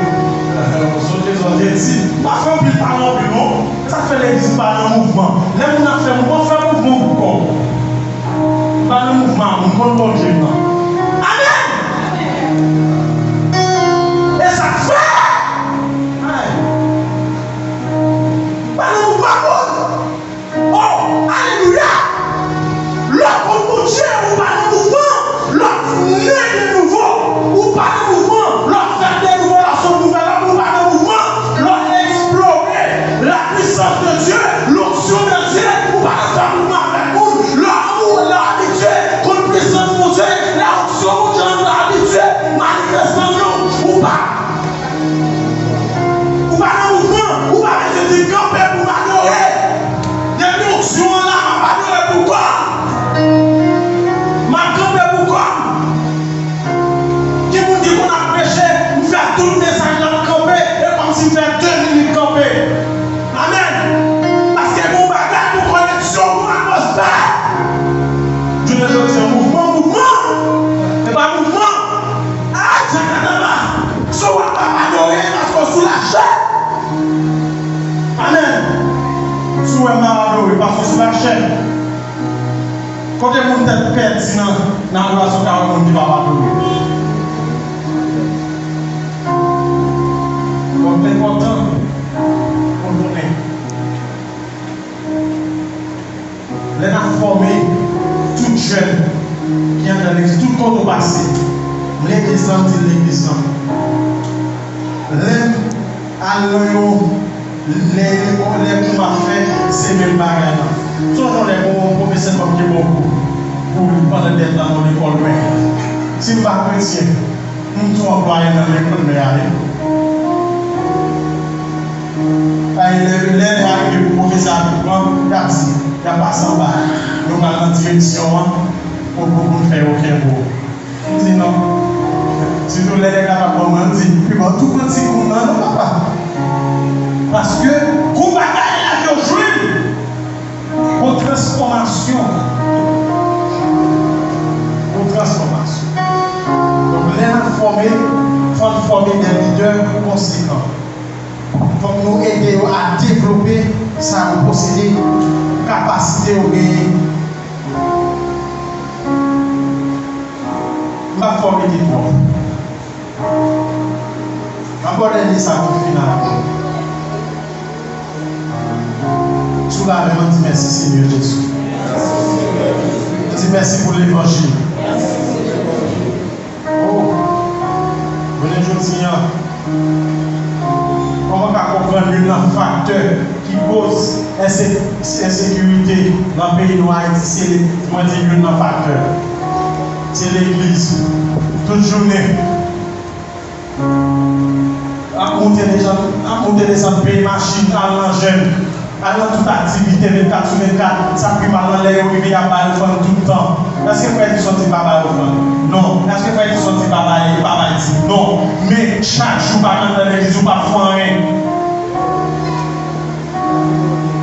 Sonje sa w te di, pa fè anpil pale anpil non. E sa k fè legliz pa nan mouvman. Lè moun ap fè mouvman, fè mouvman pou kò w. Pa nan mouvman a moun, konn Bondye m nan. Amèn! E sa k fè! Ay! Pa nan mouvman a moun! Oh, alelouya! Lè w konn Bondye, ou pa nan mouvman, lè w nè de nouvo, ou pa nan mouvman, lè w fèt de nouvo, lè w se yon nouvèl òm, ou pa nan mouvman, lè w eksplore la puissance de Dieu, l'onction de Dieu, ou pa nan fè mouvman avèk moun, lè w, lè w abitye konn pwisans Bondye, lè onksyon Bondye an, lè w abitye manifeste nan vi w, ou pa Ou pa nan mouvman, ou pa bezwen di kanpe pou m adore. Depi onksyon an la, m ap adore pou kò m. M ap kanpe pou kò m. Gen moun ki konn ap preche, m fè tout mesaj la, m kanpe, e kòmsi m fè de minit kanpe. Amèn. Paske gon bagay pou koneksyon pou apòstè. Jounen jodi a, mouvman, mouvman. E pa mouvman. Ah, Jakadaba. Si w ap adore, paske w sou lachè. Amèn. Si w wè m ap adore, paske w sou lachè. Kote moun tèt pèdi nan, nan adorasyon ka wè moun ki p ap adore? Donk, li enpòtan pou n konnen. Lè n ap fòme tout jèn ki anndan legliz, tout kote w pase, legliz lan, m di legliz lan. Lè m al nan yon, lè, lè kou m ap fè, se menm bagay la. Sonje yon lè, gon pwofesè pa t gen bon kou pou li pandan dètan nan lekòl, men si m pa kretyen, M tou anplwaye nan lekòl mè a wi. Ay, lè, lè lè a rive pou pwofesè a vin pran, y ap di, y ap pase anba. Nou pral nan direksyon an, pou, pou, pou n fè yo kenbe w. M di non. Sitou lè nèg la pa ban mwen, m di, pi bon, tou pran ti kou m nan, non, papa. Paske, gon bagay la yo jwenn. Pou transfòmasyon. Pou transfòmasyon. Donk, lè n ap fòme, fò n fòme de lidè konsekan. Fòk nou ede yo a devlope sa yo posede, kapasite yo genyen. M p ap fè w rete twòp. Ankò dènye sa pou m fin avè w. Sou la menm, ann di mèsi, Senyè Jezi. Ann di mèsi pou levanjil. Oh, jounen jodi a, kòman w ka konprann youn nan faktè ki koz ense-, ensekirite nan peyi nou, Ayiti, se le-, mwen di youn nan faktè, se legliz. Tout jounen, ap moute desann, ap moute desann, peye machin, al nan jèn, al nan tout aktivite vennkat sou vennkat. Sa k pi mal lan, lè yo rive, y ap bay ofrann tout tan. Èske frè di sòti pa bay ofrann? Non. Èske frè di sòti pa bay, pa bay dim? Non. Men, chak jou w pa t anndan legliz, ou p ap fè anyen.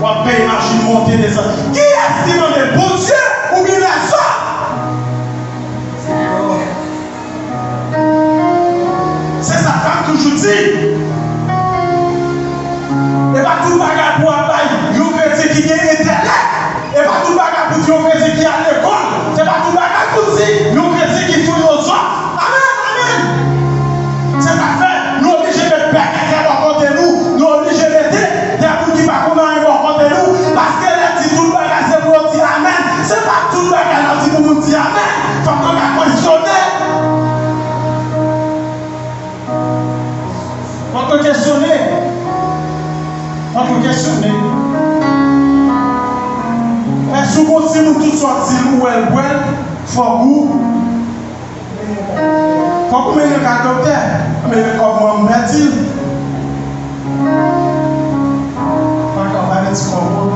W ap peye machin, monte desann. Kiyès ki mande Bondye Di amèn, fòk mwen ka kesyone. Fòk mwen kesyone. Fòk mwen kesyone. Èske yon timoun tout sa w di l, ou wè l bwè l, fòk ou, fòk ou mennen l kay doktè? Mwen mennen kòb mwen, m pèdi l. Pa ka, pa gen ti kòb mwen.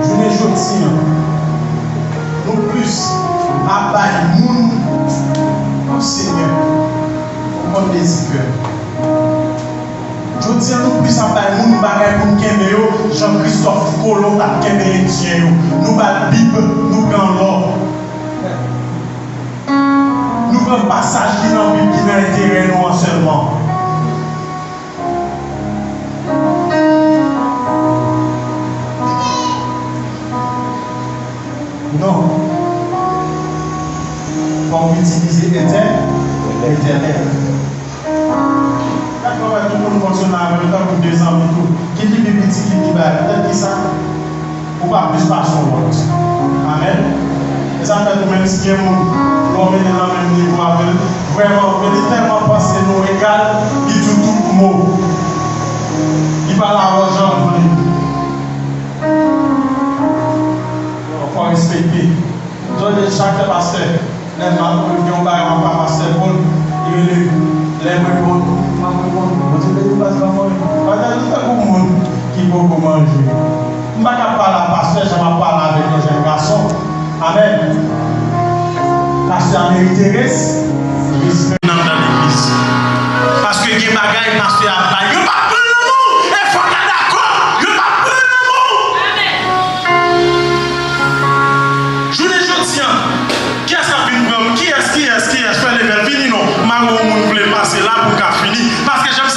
Jounen jodi an, nou plis ap bay moun, o Senyè, ou konn dezi kè. Jodi an, nou plis ap bay moun bagay pou n kenbe yo, jan Kristòf Kolon t ap kenbe Endyen yo. Nou ba l Bib, nou pran lò. Nou pran pasaj ki nan Bib ki nan enterè nou an sèlman. Non. Fòk nou itilize entè-, entènèt. Gad kòman tout moun fonksyone avè l tankou de zanmi tou. Kit li pi piti, kit li bay. Poutèt kisa? Ou pa plis pase yon lòt. Amèn. E sa fè tou, menm si gen moun, lè w mete nan menm nivo avè l, vrèman vre, li tèlman panse nou egal, li di w tout mo. Li pale avè w jan l vle. Fò respekte. Jodi, chak lè pastè, lè m ap gen yon bagay m ap ba pastè Paul, li rele m, lè m reponn, m ap reponn, Bondye beni w, pastè Paul. Pastè, nou tankou moun ki poko manje. M pa ka pale a pastè jan m ap pale avèk yon jèn gason. Amèn. Pastè a merite res-, respè nan, nan legliz. Paske gen bagay pastè a bay, yo pa pran l nan men w, e fò w ta dakò, yo pa pran l nan men w. Jounen jodi an, kiyès k ap vin pran m? Kiyès, kiyès, kiyès? Fè level, vini non. M a wè yon moun vle pase la pou m ka fini. Paske jan